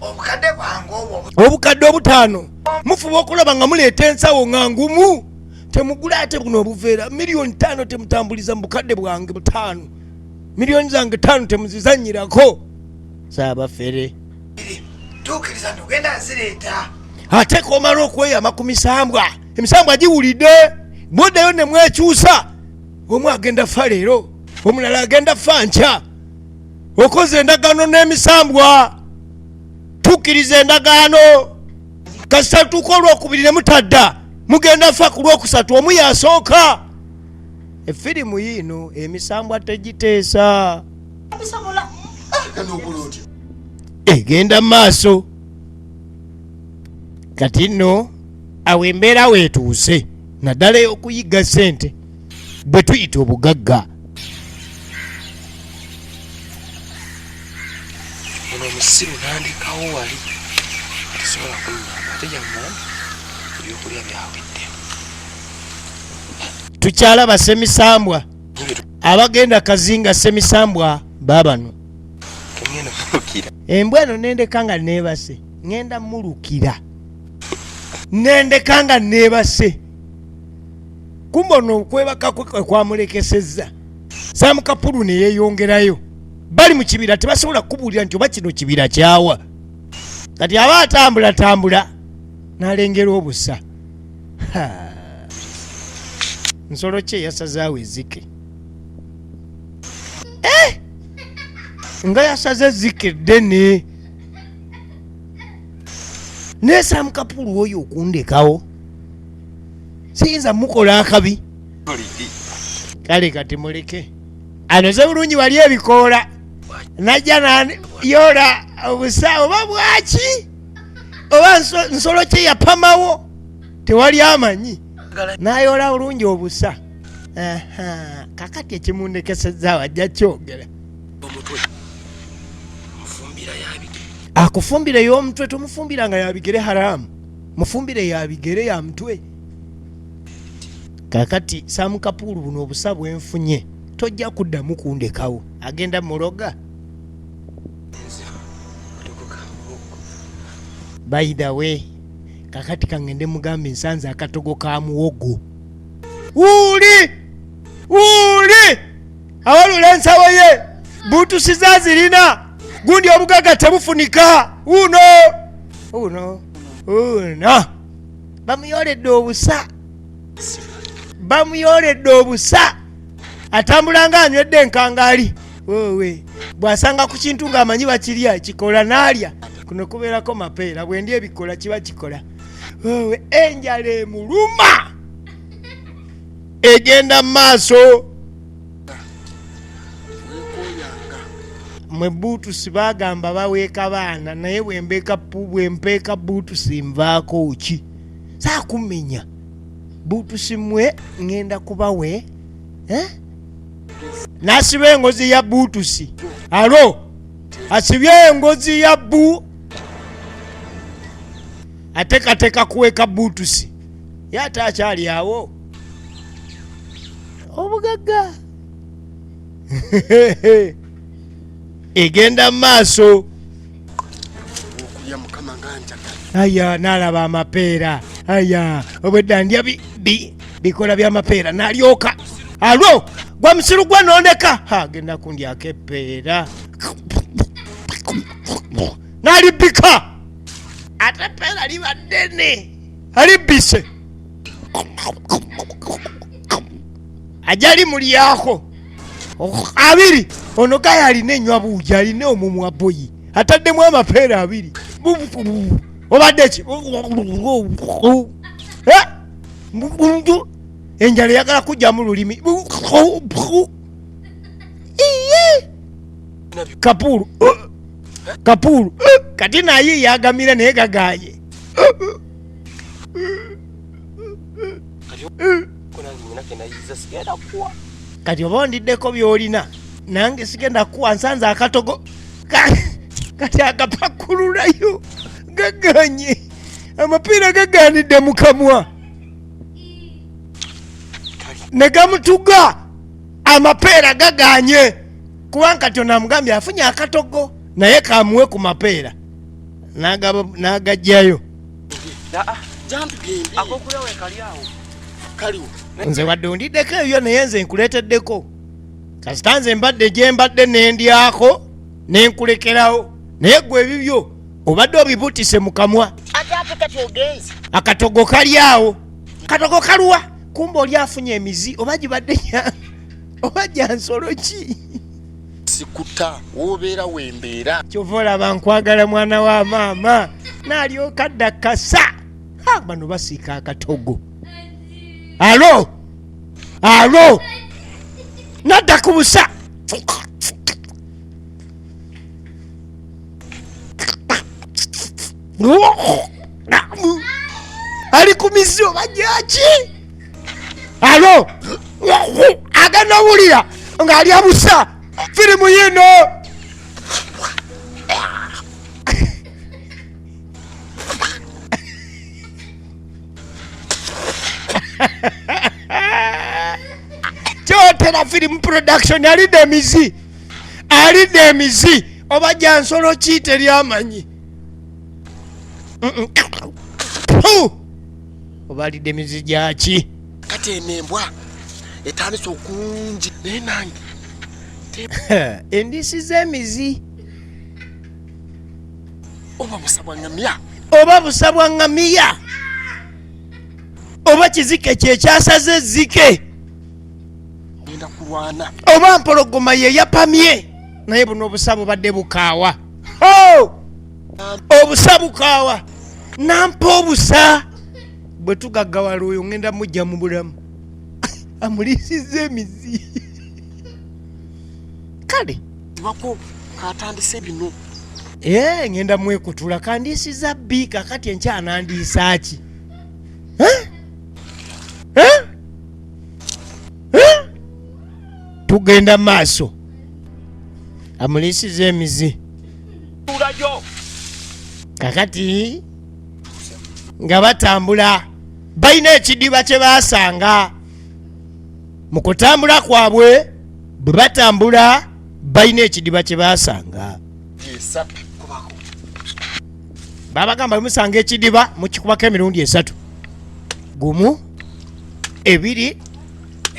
Obukadde bwange obwo Obukadde 5. Mufuba okulaba nga muleeta ensawo nga ngumu. Temugula ate buno obuveera. Miliyoni 5 temutambuliza mu bukadde bwange 5. Miliyoni zange 5 temuzizannyirako. Saabafere. Tuukiriza nti ogenda nzireeta. Ate k'omala okweyama ku misambwa. Emisambwa giwulidde. Bw'oddayo ne mwekyusa. Omu agenda fa leero, omulala agenda fa nkya. Okoze endagaano n'emisambwa. Tukkiriza endagaano. Kasita tuuka olwokubiri ne mutadda. Mugenda fa ku lwokusatu, omu yasooka. Efirimu yiino emisambwa tegiteesa. Egenda mu maaso. Kati nno awo embeera weetuuse naddala ey'okuyigga ssente bwe tuyita obugagga. Ono omusiru n'andekawo wali tasobola kunnyamba ate yaŋŋamba ebyokulya byawedde. Tukyalaba ssemisambwa abagenda kazinga ssemisambwa baabano. Kengenda mulukira. Embwa eno nendeka nga neebase, ŋŋenda mulukira. Nendeka nga neebase. Kumbe ono okwebaka kwe kwe kwamulekesezza. Sam Kapulu ne yeeyongerayo. Bali mu kibira tebasobola kukubuulira nti oba kino kibira kyawa. Kati aba atambulatambula n'alengera obusa. Ha. Nsolo ki eyasazaawo ezzike? Nga yasaze ezzike ddene. Naye Sam Kapulu oyo okundekawo siyinza mukola akabi. Kale kati muleke anoze bulungi wali ebikoola najja nayola obusa oba bwaki oba nsolo kye yapamawo tewali amanyi nayola bulungi obusa. Aha, kakati ekimundekesezza ajja kyogera. Omutwe mufumbira yabigere. Akufumbira ey'omutwe tomufumbira nga yabigere haramu, mufumbire yabigere ya mutwe. Kakati Sam Kapulu buno obusa bwenfunye Tojja kuddamu kundekawo. Agenda muloga. By the way, kakati kangende mugambe nsanze akatogo ka muwogo. Wuuli! Wuuli! Awalula ensawo ye. Buutusiza zirina. Gundi obugagga tebufunika. Wuuno! Wuuno! Wuuno! Bamuyoledde obusa. Bamuyoledde obusa. Atambula nga anywedde enkangaali. Wewe bw'asanga ku kintu ng'amanyi bakirya kikola n'alya. Kuno kubeerako mapeera, bwe ndya ebikola kiba kikola. Wewe enjala emuluma egenda mu maaso. Mwe buutusi bagamba baweeka baana, naye bwe mpeeka buutusi nvaako ki? Saakumenya buutusi mwe ŋŋenda kubawe, eh? N'asiba engozi ya buutusi. Alo asibye engozi ya bu ateekateeka kuweeka buutusi, ye ate akyali awo obugagga egenda mu maaso. Okulya Mukama nga njagala. Aya, n'alaba amapeera. Aya, obwedda ndya bikola by'amapeera. N'alyoka alwo gwa musiru gwa nondeka. Ha, genda kundyako epeera n'alibbika, ate peera liba ddene, alibbise ajja limulyako abiri. Ono gaya alina enywa buugi, alina omumwa boyi, ataddemu amapeera abiri. Obadde ki? Eh? Enjala eyagala kujjamu lulimi. Iye! Kapuulu kapuulu kati naye yagamira naye gagaye. Ko nange nyina ke nayiza sigenda kuwa. Kati oba ondiddeko byolina, nange sigenda kuwa. Nsanze akatogo. Kati agapakululayo gaganye, amapiira gaganidde mu kamwa ne gamutuga. Amapeera gaganye kubanga kati ono amugambye afunye akatogo naye kamuwe ku mapeera. N'agajjayo. Jantugende. Akokulya we kali awo. Kaliwo. Nze wadde ondiddeko ebyo, naye nze nkuleeteddeko. Kasita nze mbadde gye mbadde nendyako nenkulekerawo, naye gwe ebibyo obadde obibutise mu kamwa. Ate ate kati ogenze. Akatogo kali awo. Katogo kaluwa? Kumba oli afunye emizi, oba gibadde oba gya nsolo ki? Sikuta wobeera wembeera. Kyova olaba nkwagala, mwana wa maama. Naalyoka dda kasa. Ha, bano basiika akatogo. Alo alo nadda ku busa. Ali ku mizi oba gyaki? Alo agenda owulira ng'alya busa. Firimu yino. Kyotera film production. Alidde emizi, alidde emizi oba gya nsolo ki? Teryamanyi. Oba alidde emizi gyaki? Kati eno embwa etandise okungi, naye nange Endiisi z'emizi. Oba busa bwa ŋŋamya. Oba busa bwa ŋŋamiya, oba kizike kyekyasaze ezzike. Genda kulwana. Oba mpologoma ye yapamye, naye buno obusa bubadde bukaawa. Oh! Obusa bukaawa. Nampa obusa bwe tugaggawala, oyo ŋŋenda mujja mu bulamu. Amuliisizza emizi. Kale. Bako katandise bino. Ee, ŋŋenda mwekutula. Kandiisiza bbi kakati enkya nandiisa ki? Eh? Eh? Eh? Tugenda maaso. Amuliisiza emizi. Tulayo. Kakati nga batambula, balina ekidiba kye baasanga mu kutambula kwabwe. Bwe batambula balina ekidiba kye baasanga. Babagamba bwe musanga ekidiba mukikubako emirundi esatu, 1, 2,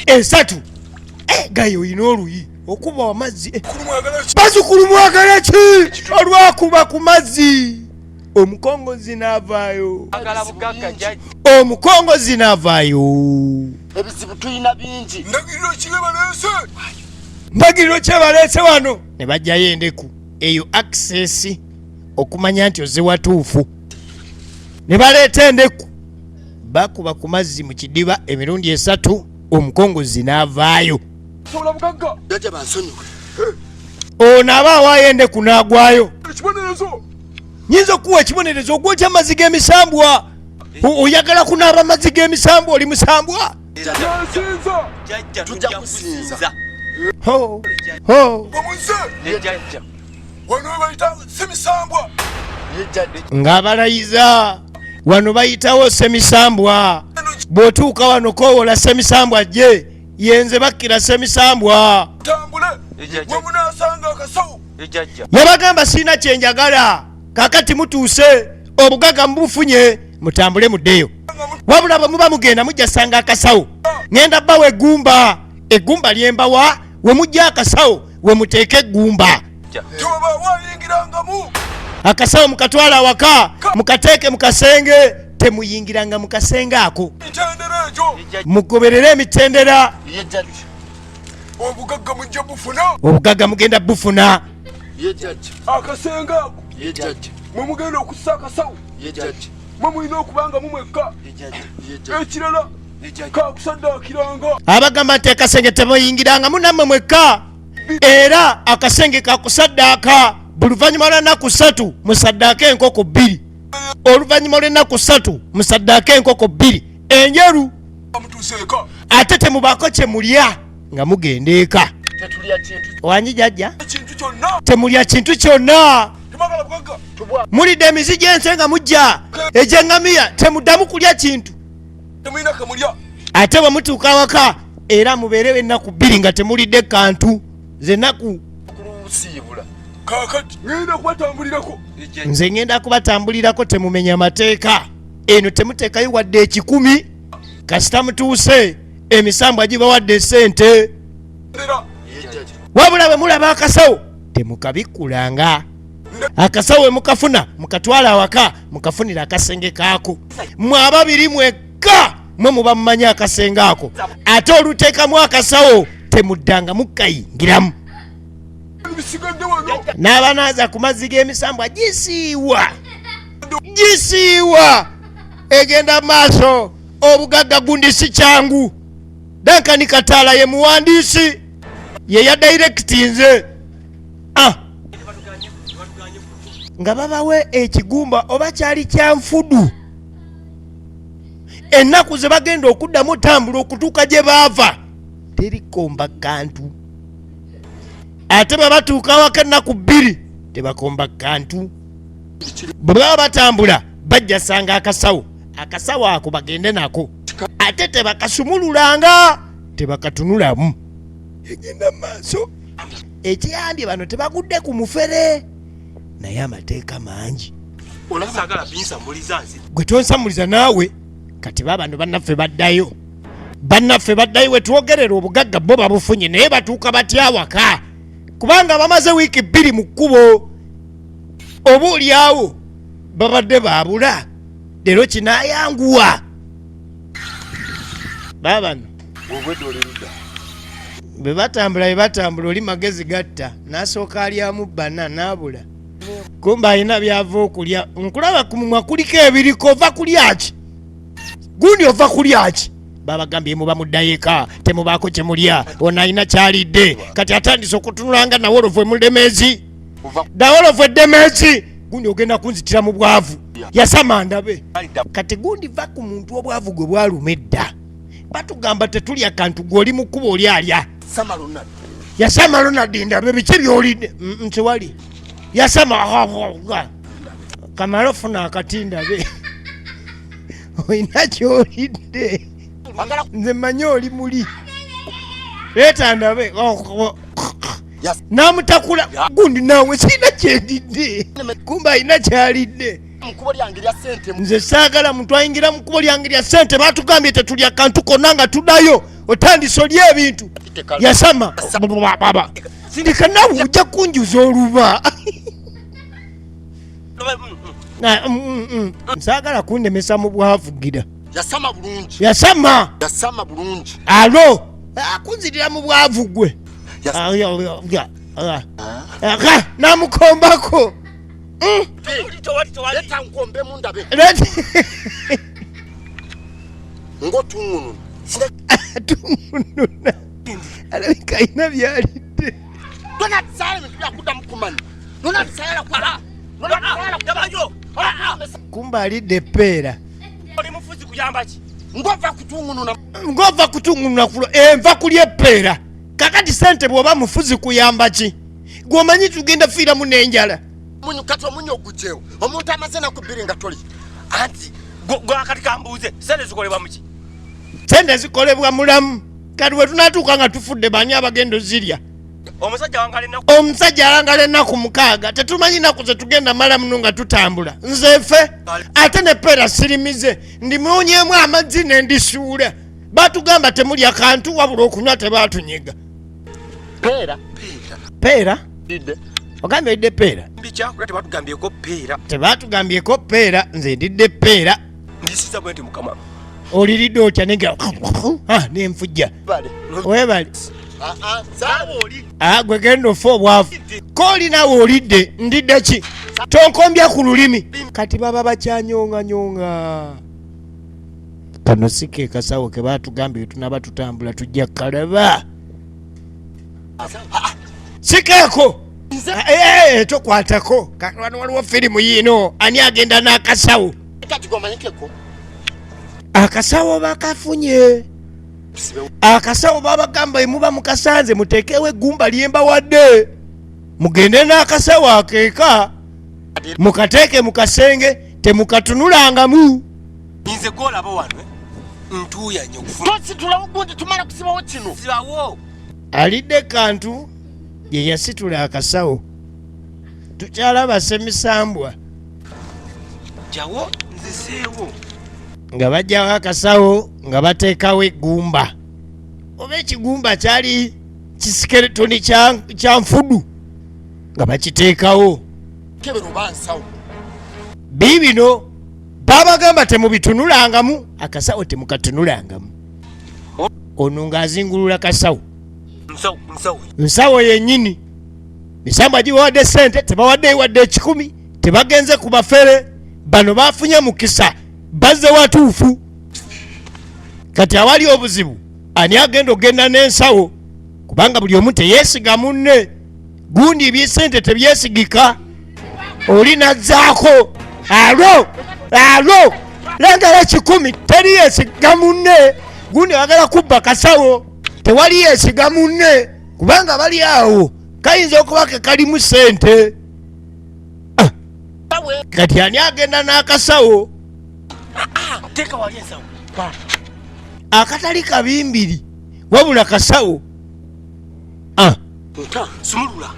3. Gayo olina oluyi okuba amazzi. Bazukulu mwagala ki? Olwakuba ku mazzi omukongozi n'avaayo. Omukongozi n'avaayo. Ebizibu tulina bingi. Ndagiriro kibaleese. Ndagiriro kyebaleese wano ne bajjayo endeku eyo, access okumanya nti ozze watuufu. Ne baleeta endeku, bakuba ku mazzi mu kidiba emirundi esatu, omukongozi n'avaayo. Sobola bugagga. Jajja bansonyiwe. Ono aba awaayo endeku n'agwayo. Ekibonerezo. Nyinza okuwa ekibonerezo ogwokya amazzi g'emisambwa. Oyagala kunaaba amazzi g'emisambwa? Oli musambwa? Yansinza. Jajja, Tujja tujja kusinza. kusinza. Ho ho. Bwemuze Ne jajja. wano we bayita semisambwa. Ng'abalayiza wano bayitawo semisambwa. Bw'otuuka wano koowola semisambwa, gye yenze bakkira semisambwa. Tambule Jajja. we munaasanga akasawo. Ne jajja. Yabagamba sirina kyenjagala, kakati mutuuse, obugaga mubufunye, mutambule muddeyo. Wabula bwe muba mugenda mujja sanga akasawo, ŋŋenda bbawa eggumba. Eggumba lyembawa, we mujja akasawo we muteeka eggumba. Tewaba wayingirangamu. Akasawo mukatwala awaka mukateeke mu kasenge, temuyingiranga mu kasenge ako. Mitendera egyo. Mugoberere emitendera. Ye jajja. Obugagga mujja bufuna. Obugagga mugenda bufuna. Ye jajja. Akasenge ako Ye jajja. mwe mugenda okussa akasawo. Ye jajja. Mwe mulina okubanga mumwekka. Ye jajja. Ekirala kakusaddaakiranga. Abagamba nti akasenge temuyingirangamu nammwe mwekka, era akasenge kakusaddaaka buli luvannyuma lwa nnaku 3 musaddaaka enkoko 2. Oluvannyuma lw'ennaku 3 musaddaaka enkoko 2 enjeru. Mutuuse eka. Ate temubaako kye mulya nga mugenda eka. Tetulya kintu. Wangi jajja? Ekintu kyonna. Temulya kintu kyonna. Temwagala bugagga. Mulidde emizi gy'ense nga mujja egy'eŋŋamiya, temuddamu kulya kintu. Temulina kamulya. Ate bwe mutuuka awaka era mubeerewo ennaku 2 nga temulidde kantu, zennaku. Kulusiibula. Kaakati ŋŋenda kubatambulirako. Nze ŋŋenda kubatambulirako, temumenya mateeka. Eno temuteekayo wadde 100. Kasita mutuuse emisambwa gibawadde esente. Era Ye jajja. Wabula bwe mulaba akasawo temukabikkulanga. Akasawo bwe mukafuna mukatwala awaka, mukafunira akasenge kaako. Mwe ababiri mwekka mwe muba mumanyi akasenge ako. Ate oluteekamu akasawo temuddanga mukayingiramu. Bisigadde wano. N'abanaaza ku mazzi g'emisambwa gisiiwa gisiiwa egenda maaso. Obugagga gundi si kyangu. Dankani Kataala ye muwandiisi, ye yadirectinze. Nga babawe ekigumba oba kyali kya nfudu. Ennaku ze bagenda okuddamu otambula okutuuka gye baava terikomba kantu. Ate bwe batuuka awaka ennaku 2 tebakomba kantu. Bwe baba batambula bajja sanga akasawo. Akasawo ako bagende nako, ate tebakasumululanga, tebakatunulamu. Egenda maaso. Ekiyambye bano tebagudde ku mufere, naye amateeka mangi. Saagala binsamuliza nze. Gwe tonsamuliza naawe. Kati babano bannaffe baddayo, bannaffe baddayo. Wetwogerera obugagga bo babufunye, naye batuuka batya awaka? Kubanga bamaze wiiki 2 mu kkubo, oba oliawo babadde baabula. Leero kinaayanguwa baabano. Obwedde oli ludda. Bwe batambula, bwe batambula, oli magezi gatta n'asooka alyamu bana n'abula. Kumba alina byava okulya. Nkulaba ku mumwa kuliko ebiriko, ova kulya ki? Gundi ova kulya ki? Babagambye muba muddayo eka temubaako kye mulya. Ono alina kyalidde, kati atandise okutunulanga nawolovu emulemeezi, nawolovu eddemeezi. Gundi ogenda kunzitira mu bwavu, yasama ndabe. Kati gundi va ku muntu obwavu gwe bwaluma edda. Batugamba tetulya kantu, gwe oli mukuba oli alya. Sama Ronald. Yasama Ronald ndabe, biki byolidde? Ntiwali yasama kamala ofuna akati ndabe olina kyolidde. Nze mmanyi oli muli. Leeta ndabe. Namutakula gundi naawe sirina kyendidde, kumbe alina kyalidde. Nze saagala muntu ayingira mu kkubo lyange lya ssente. Batugambye tetulya kantu konna nga tuddayo, otandise olya ebintu. Yasama baba, ndika nawe ojja kunjuza oluba. Nsaagala kundemesa mu bwavugira. Yasama bulungi. Yasama. Yasama bulungi. Alo akunzirira mu bwavu gwe. Namukombako. Leta nkombemu ndabe. Ngotungununa. Tungununa. Alabika alina byalidde. Donald Sala kuddamu kumanya. Donald Sala kuddamu. Kumbe alidde eppeera. Oli mufuzi kuyamba ki? Ngova kutungununa. Ngova kutungununa kulo enva kulya eppeera. Kakati sente bw'oba mufuzi kuyamba ki? Gw'omanyi tugenda fiiramu n'enjala. Munyu kati omunyu ogugyewo. Omuntu amaze naku bbiri nga toli. Anti gwe kati kambuuze sente zikolebwa muki? Sente zikolebwa mulamu. Kati bwe tunaatuuka nga tufudde bani abagenda ozirya? Omusajja alangala ennaku 6, tetumanyi nnaku ze tugenda mala muno nga tutambula. Nze nfe ate ne peera sirimize, ndimunyemu amazzi ne ndisuula. Batugamba temulya kantu wabula okunywa tebaatunyega. Peera. Peera? Ogambye olidde peera? Mbikyakulya tebatugambyeko peera. Tebatugambyeko peera, nze ndidde peera. Ndisiza bwe nti mukama. Oliridde otya nenge? Nenfujja. Webale. Gwe genda ofe obwavu. Kooli naawe olidde, ndidde ki? Tonkombya ku lulimi. Kati baba bakyanyonganyonga. Kano si ke kasawo ke baatugambye tunaba tutambula tujja kalaba. Si keeko. Tokwatako. Kati wano waliwo firimu yiino, ani agenda n'akasawo? Akasawo bakafunye. Akasawo babagamba emuba mukasanze muteekewo eggumba lyembawadde, mugende n'akasawo akeeka mukateeke mu kasenge temukatunulangamu. Nze gw'olaba wano, ntuuyanye okufuna. Tositulawo gundi tumala kusibawo kino. Sibawo. Alidde kantu ye yasitula akasawo. Tukyalaba ssemisambwa. Jawo nziseewo. Nga bajjawo akasawo nga bateekawo eggumba. Oba ekigumba kyali kisikeretoni kya nfudu nga bakiteekawo. Kebera oba nsawo. Biibino babagamba temubitunulangamu, akasawo temukatunulangamu. Ono ng'azingulula kasawo. Nsawo, nsawo. Nsawo yennyini. Misambwa gibawadde ssente, tebawadde wadde 1,000, tebagenze ku bafere. Bano bafunye mukisa, bazze watuufu. Kati awali obuzibu, ani agenda okugenda n'ensawo? Kubanga buli omu teyeesiga munne. Gundi eby'essente tebyesigika. Oli n'azzaako. Alo, alo, lengera 1,000, teri yeesiga munne. Gundi ayagala kubba kasawo, tewali yeesiga munne. Kubanga bali awo, kayinza okuba ke kalimu ssente. Kati ani agenda n'akasawo? Teeka wali ensawo. Akatali kabimbiri wabula kasawo. Sumulula.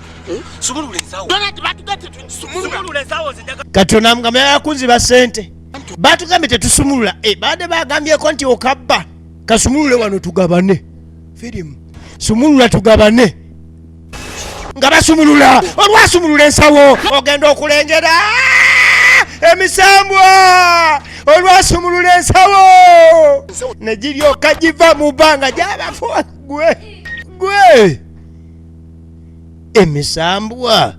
Sumulula ensawo. Donald, batugambye tetusumulula. Sumulula ensawo nze njagala. Kati onamugamba yakunziba ssente. Batugambye tetusumulula. Baadde bagambyeko nti okabba. Kasumulule wano tugabane. Firimu. Sumulula tugabane. Nga basumulula, olwasumulula ensawo ogenda okulengera emisambwa. Olwasumulula ensawo ne giryoka giva mu bbanga gy'abafu. Gwe, gwe. Emisambwa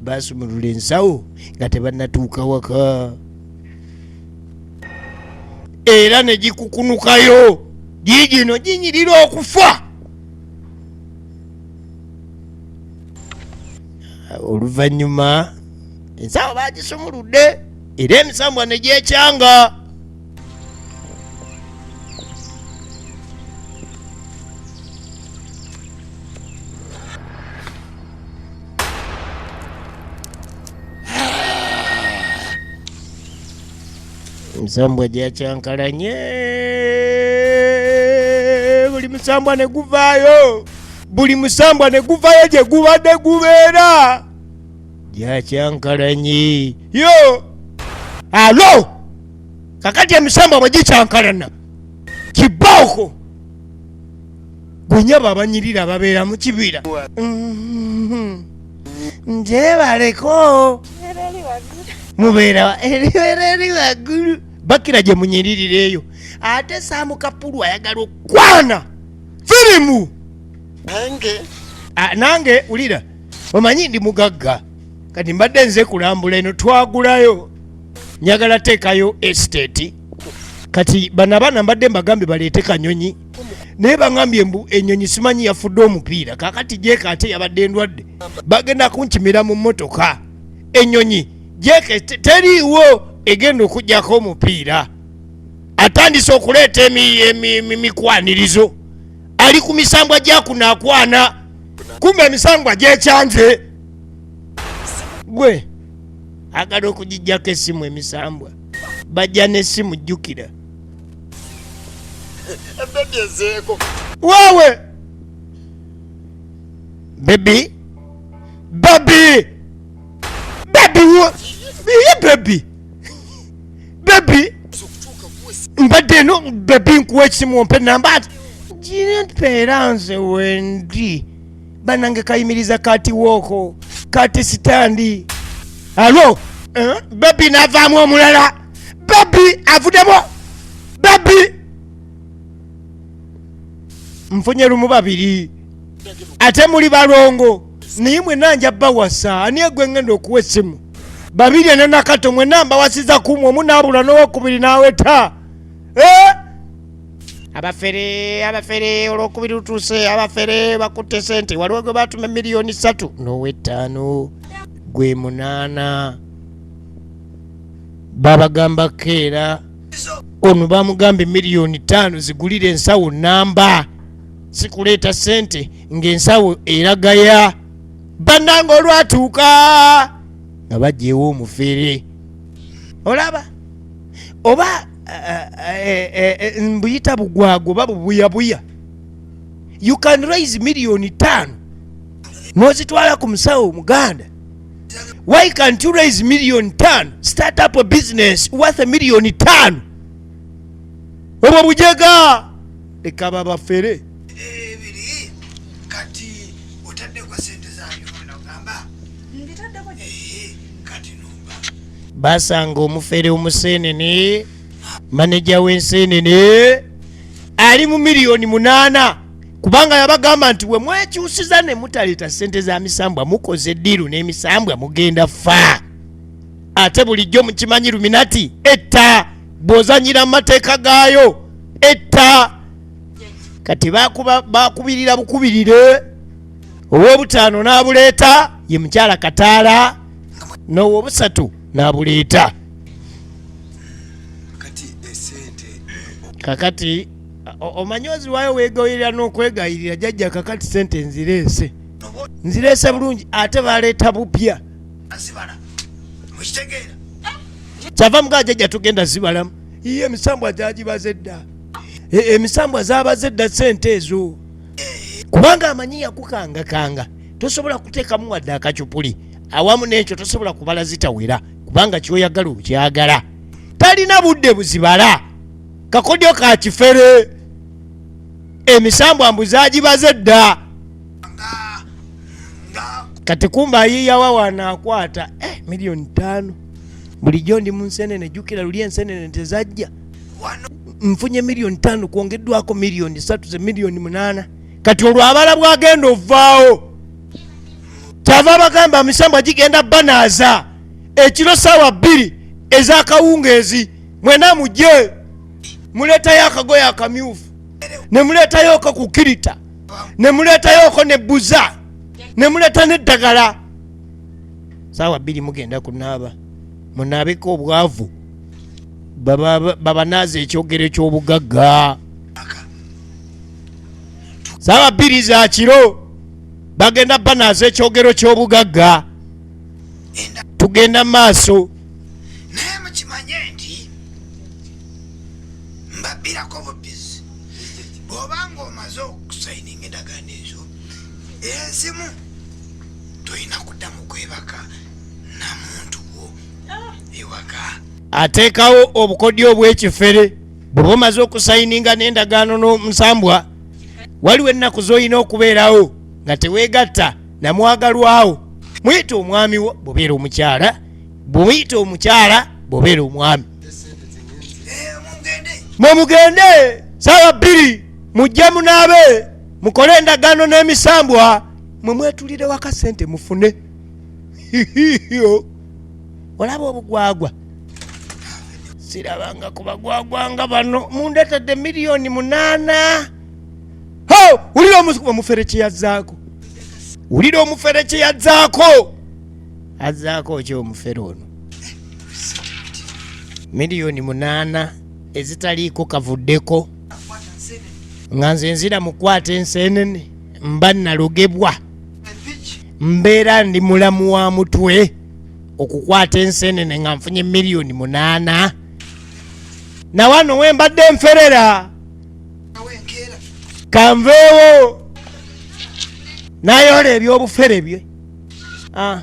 basumulula ensawo nga tebannatuuka waka, era ne gikukunukayo. Giigino ginyirira okufa. Oluvannyuma ensawo bagisumuludde era emisambwa ne gyekyanga. Emisambwa gyakyankalanye, buli musambwa ne guvaayo. Buli musambwa ne guvayo gye gubadde gubeera. Gyakyankalanyi yo alo. Kakati emisambwa bwe gikyankalana kibooko gwenyaba abanyirira ababeera mu kibira. Njebaleko mubeera eribeera eri waggulu, bakira gye munyiririra eyo. Ate Saamu Kapulu ayagala okwana firimu. Nange wulira, omanyi ndi mugagga, kati mbadde nze kulambula eno, twagulayo, njagala teekayo estate. Kati bano abaana mbadde mbagambye baleete kanyonyi, naye baŋambye mbu ennyonyi simanyi yafudde omupiira. Kakati jeeka ate yabadde endwadde, bagenda kunkimira mu mmotoka. Ennyonyi jeeka teriiwo egenda okugyako omupiira. Atandise okuleeta emikwanirizo, ali ku misambwa gyakunaakwana, kumbe emisambwa gyekyanze. Gwe agala okugijjako essimu, emisambwa bajja n'essimu, jjukira waawe baby baby baby ye baby baby mbadde eno baby, nkuwa ekisimu ompe namba ati gimpeera nze wendi. Banange kayimiriza kati wooko kati sitandi alo baby navaamu omulala, baby avuddemu, baby nfunye lumu babiri ate muli balongo, naye mwenna nja bawasa. Ani egwe ngenda okuwa essimu? Babiri ene nakato mwenna mbawasiza kumu, omu naabula n'owokubiri n'aweta. Abafere abafere, olwokubiri lutuuse, abafere bakutte sente. Waliwo gwe batuma 3 miliyoni n'ow'ettaano gwe 8 babagambako. Era ono bamugamba 5 miliyoni zigulire ensawo namba, sikuleeta sente ng'ensawo eragaya. Bannanga olwatuuka nga bajeewo omufere, olaba oba mbuyita bugwago oba bubuyabuya. You can raise 5 miliyoni n'ozitwala ku musawo omuganda. Why can't you raise 5 miliyoni, start up a business worth 5 miliyoni? Obwo bujega, leka babafere. Ebiri kati otaddeko sente zabyo ogamba kati numba. Basanga omufere omusenene, maneja w'ensenene ali mu 8 miliyoni, kubanga yabagamba nti we mwekyusiza ne mutaleeta sente za misambwa, mukoze eddiiru n'emisambwa, mugenda fa. Ate bulijjo mukimanyi luminati etta, bw'ozanyira mu mateeka gaayo etta. Kati bakubirira bukubirire, ow'obutaano n'abuleeta ye mukyala Kataala, n'owobusatu n'abuleeta. Kati esente Kakati omanyi oziwayo weegayirira n'okwegayirira, jjajja kakati sente nzireese, nzireese bulungi, ate baleeta bupya. Azibala mukitegeera. Kyava mugaa jjajja tugenda zibalamu. Iye emisambwa gyagibaze dda. Emisambwa zabaze dda sente ezo, kubanga amanyi yakukangakanga, tosobola kuteekamu wadde akacupuli. Awamu n'ekyo tosobola kubala zitawera, kubanga kyoyagala okyagala, talina budde buzibala. Kakodyo ka kifere, emisambwa mbu zagibaze dda. Kati kumba ayiyawa wanaakwata 5 miliyoni. Bulijjo ndi mu nsenene, jjukira luli ensenene tezajja. Nfunye 5 miliyoni kwongeddwako 3 miliyoni ze 8 miliyoni. Kati olwo abala bwagenda ovaawo, kyava abagamba misambwa gigenda banaaza ekiro saawa 2 ez'akawungeezi. Mwena mujje muleetayo akagoye akamyufu, ne muleetayoko ku kirita, ne muleetayoko ne buza, ne muleeta n'eddagala. Saawa 2 mugenda kunaaba, munaabeko obwavu, babanaaza ekyogero ky'obugagga. Saawa 2 za kiro bagenda banaaza ekyogero ky'obugagga. Tugenda maaso. Naye mukimanye nti mbabbirako bubbizi. Bw'obanga omaze okusayininga endagaano ezo. Ezimu tolina kuddamu kwebaka na muntu wo ewaka. Ateekawo obukodyo obw'ekifere. Bw'oba omaze okusayininga n'endagaano n'omusambwa, waliwo ennaku z'olina okubeerawo nga teweegatta na mwagalwawo. Muyite omwami wo bw'obeera omukyala, bw'omuyita omukyala bw'obeera omwami. Mwe mugende saawa 2 mujje munaabe mukole endagaano n'emisambwa, mwe mwetulire waka ssente mufune. Olaba obugwagwa, sirabanga ku bagwagwa nga bano. Mundetedde 8 miliyoni. Ho, wulira omufere kye yazzaako, wulira omufere kye yazzaako. Azzaako ki omufere ono? 8 miliyoni ezitaliiko kavuddeko, nga nze nzira mukwata enseenene, mba nalogebwa, mbeera ndi mulamu wa mutwe okukwata enseenene nga nfunye 8 miliyoni. Nawano we mbadde nferera kanveewo nayoola ebyobufere bye. Ah.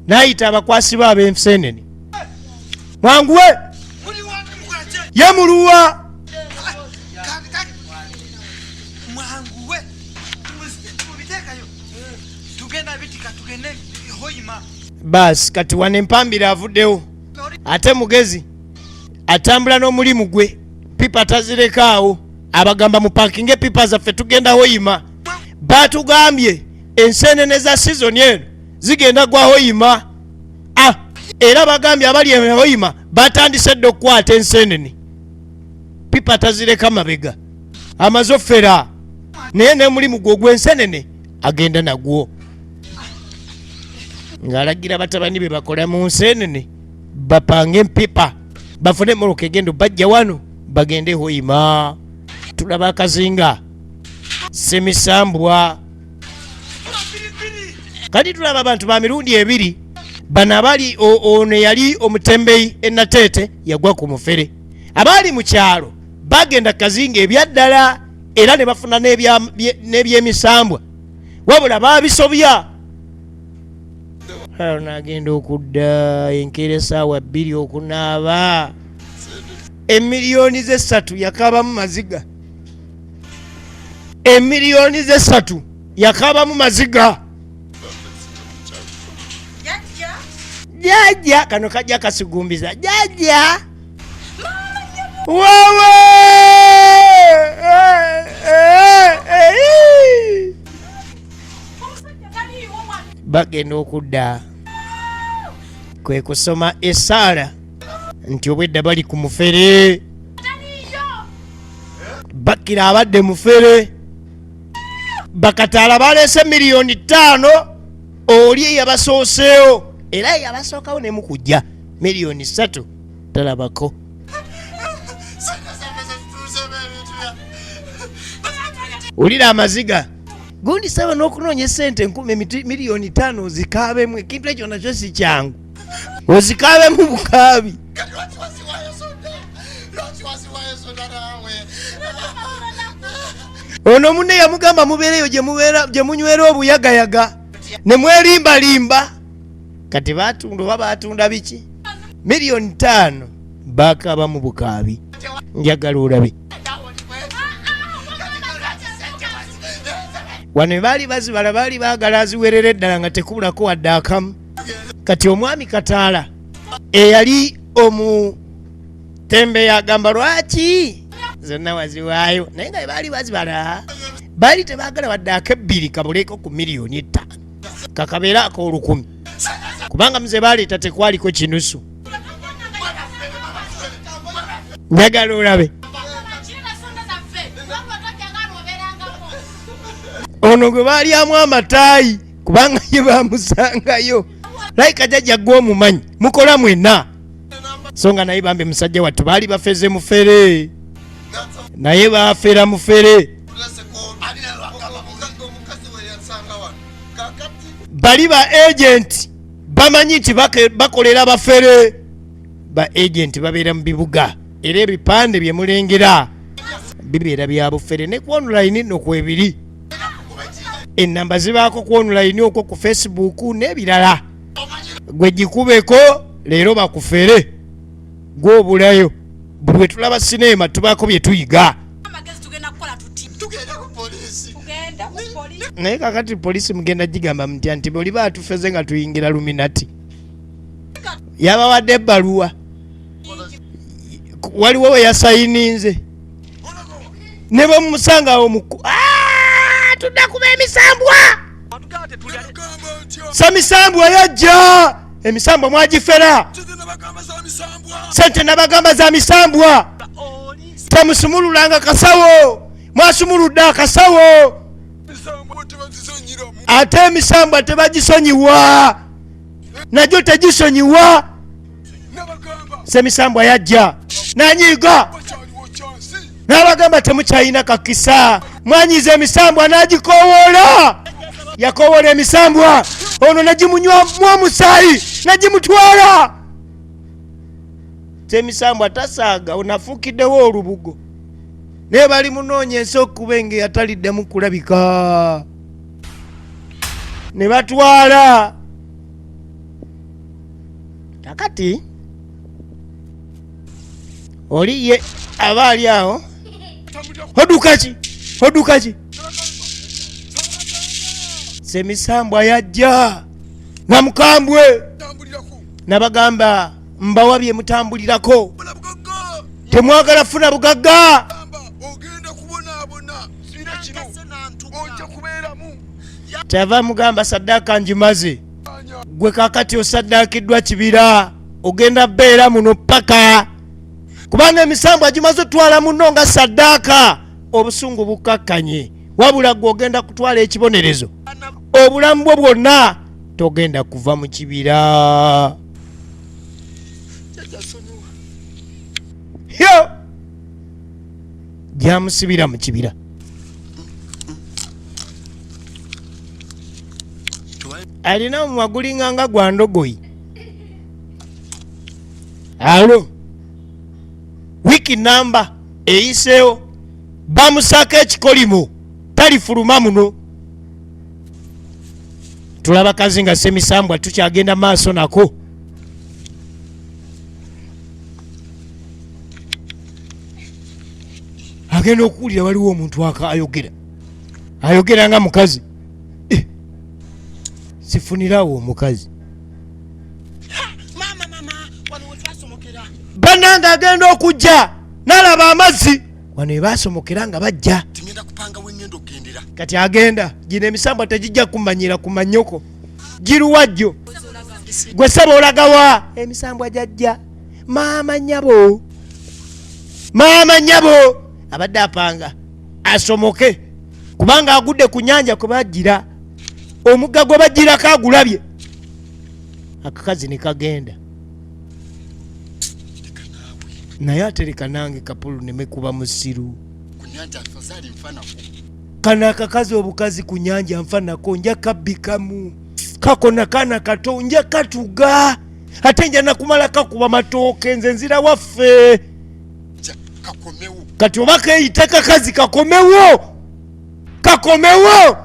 Nayita abakwasi be ab'enseenene, mwanguwe ye muluwa. Mwanguwe mubiteekayo, tugenda bitika, tugende Hoima. Baasi kati wano empambira avuddewo, ate mugezi atambula n'omulimu gwe, pipa tazirekaawo. Abagamba mupakinge pipa zaffe, tugenda Hoima. Batugambye enseenene za sizoni eno zigenda gwa Hoima. Ah, era bagambye abali e Hoima batandise dda okukwata enseenene. Pipa tazireka mabega, amaze offera, naye n'emulimu gwe ogw'ensenene agenda nagwo ng'alagira batabani be bakola mu nsenene bapange empipa bafune emmotoka egenda bajja wano bagende Hoima. Tulaba akazinga semisambwa. Kati tulaba abantu ba mirundi ebiri bano abali ono eyali omutembeyi enateete yagwa ku mufere, abaali mu kyalo bagenda kazinga ebyaddala era ne bafuna n'ebyemisambwa, wabula babisobya. Nagenda okudda enkeera esaawa 2 okunaaba emiliyoni zesatu yakabamu maziga, emiliyoni zesatu yakabamu maziga. Jajja kano kajja kasigumbiza jajja wawe. Bagenda okudda kwe kusoma essaala nti obwedda bali ku mufere, bakira abadde mufere. Bakataala baleese 5 miliyoni, oli eyabasooseewo era eyabasookawo ne mukujja 3 miliyoni talabako. Wulira amaziga gundi saba n'okunoonya esente enkumi 5 miliyoni ozikaabemu, ekintu ekyo nakyo si kyangu, ozikaabemu bukaabi. Lwaki waziwayo zonna? Lwaki waziwayo zonna naawe? Ono munne yamugamba mubeereyo gye mubeera gye munywera obuyagayaga ne mwerimbalimba. Kati batunda oba batunda biki? 5 miliyoni bakaaba mu bukaabi. Njagala olabe wano baali bazibala, baali baagala aziwerera eddala nga tekubulako wadde akamu. Kati omwami Kataala eyali omutembe yagamba lwaki zonna waziwaayo, naye nga baali bazibala, baali tebaagala wadde akebbiri kabuleko ku 5 miliyoni kakabeera ak'olukumi, kubanga muze baleeta tekwaliko kinusu. Njagala olabe ono gwe baalyamu amataayi, kubanga ye bamusangayo layika jajja gwe omumanyi mukola mwenna. So nga naye bambi musajja wattu baali bafeze mufere, naye bafera mufere. Omukazi we yansanga wano kakati. Bali ba agent bamanyi nti bakolera bafere. Ba agent babeera mu bibuga, era ebipande bye mulengera Bibeera bya bufere ne ku online nno kwebiri. Ennamba zibaako ku online okwo ku Facebook n'ebirala. Gwe gikubeko leero bakufere gw'obulayo. Buli bwe tulaba sineema tubaako bye tuyiga. Naye kakati poliisi mugenda gigamba mutya nti boli baatufeze nga tuyingira luminati. Yabawadde ebbaluwa. Waliwo we yasayininze. Ne bwe mumusanga awo mu tudda kuba emisambwa. Samisambwa yajja. Emisambwa mwagifera. Sente nabagamba za misambwa. Temusumululanga kasawo. Mwasumuludde akasawo. Ate emisambwa tebagisonyiwa. Nagyo tegisonyiwa. Semisambwa yajja nanyiga n'abagamba temukyalina kakisa. Mwanyiza emisambwa n'agikowoola. Yakowoola emisambwa ono nagimunywamu omusaayi nagimutwala. Semisambwa tasaaga onafuukiddewo olubugo. Naye bali munoonya ensi okuba nga eyataliddemu kulabika. Ne batwala. Kakati oli ye aba ali awo. Oduka ki? Oduka ki? Semisambwa yajja nga mukambwe. Nabagamba mbawa bye mutambulirako. Temwagala funa bugagga. Kyava mugamba saddaaka ngimaze. Gwe kakati osaddaakiddwa kibira ogenda beera muno paka. Kubanga emisambwa gimaze otwala muno nga saddaaka obusungu bukkakkanye. Wabula gwe ogenda kutwala ekibonerezo. Obulamu bwo bwonna togenda kuva mu kibira. Yo! Gyamusibira mu kibira. Alina omumwa gulinga nga gwa ndogoyi. Alo. Wiiki namba eyiseewo bamusaako ekikolimo talifuluma muno. Tulaba kazi nga semisambwa tukyagenda maaso nako. Agenda okuwulira waliwo omuntu ayogera. Ayogera nga mukazi. Sifunirawo omukazi. Mama, mama, wano we twasomokera. Bannange agenda okujja n'alaba amazzi. Wano we baasomokera nga bajja. Tingenda kupanga we ngenda okugendera. Kati agenda gino emisambwa tegijja kumanyira ku manyoko. Giruwa jjo. Gwe ssebo olagawa? Emisambwa gyajja. Maama nnyabo. Maama nnyabo. Abadde apanga asomoke kubanga agudde ku nnyanja kwe bajjira. Omugga gwe bajjirako agulabye. Akakazi ne kagenda. Naye atereka nange kapulu neme kuba musiru. Ku nnyanja afazaali nfanako. Kano akakazi obukazi ku nnyanja nfanako nja kabbikamu. Kako nakaana kato nja katuga. Ate nja nakumala kakuba matooke nze nzira waffe. Kakomewo. Kati oba keeyita kakazi kakomewo. Kakomewo.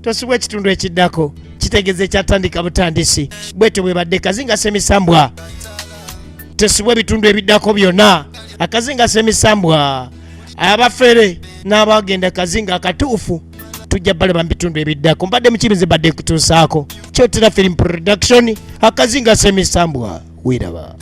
Tosubwa ekitundu ekiddako kitegeeza ekyatandika butandisi. Bwetyo bwe badde kazinga semisambwa. Tosubwa ebitundu ebiddako byonna. Akazinga semisambwa. Abafere n'abagenda kazinga akatuufu tujja balaba mu bitundu ebiddako. Mbadde mukibizi badde kutuusaako. Kyotera Film Production akazinga semisambwa weeraba.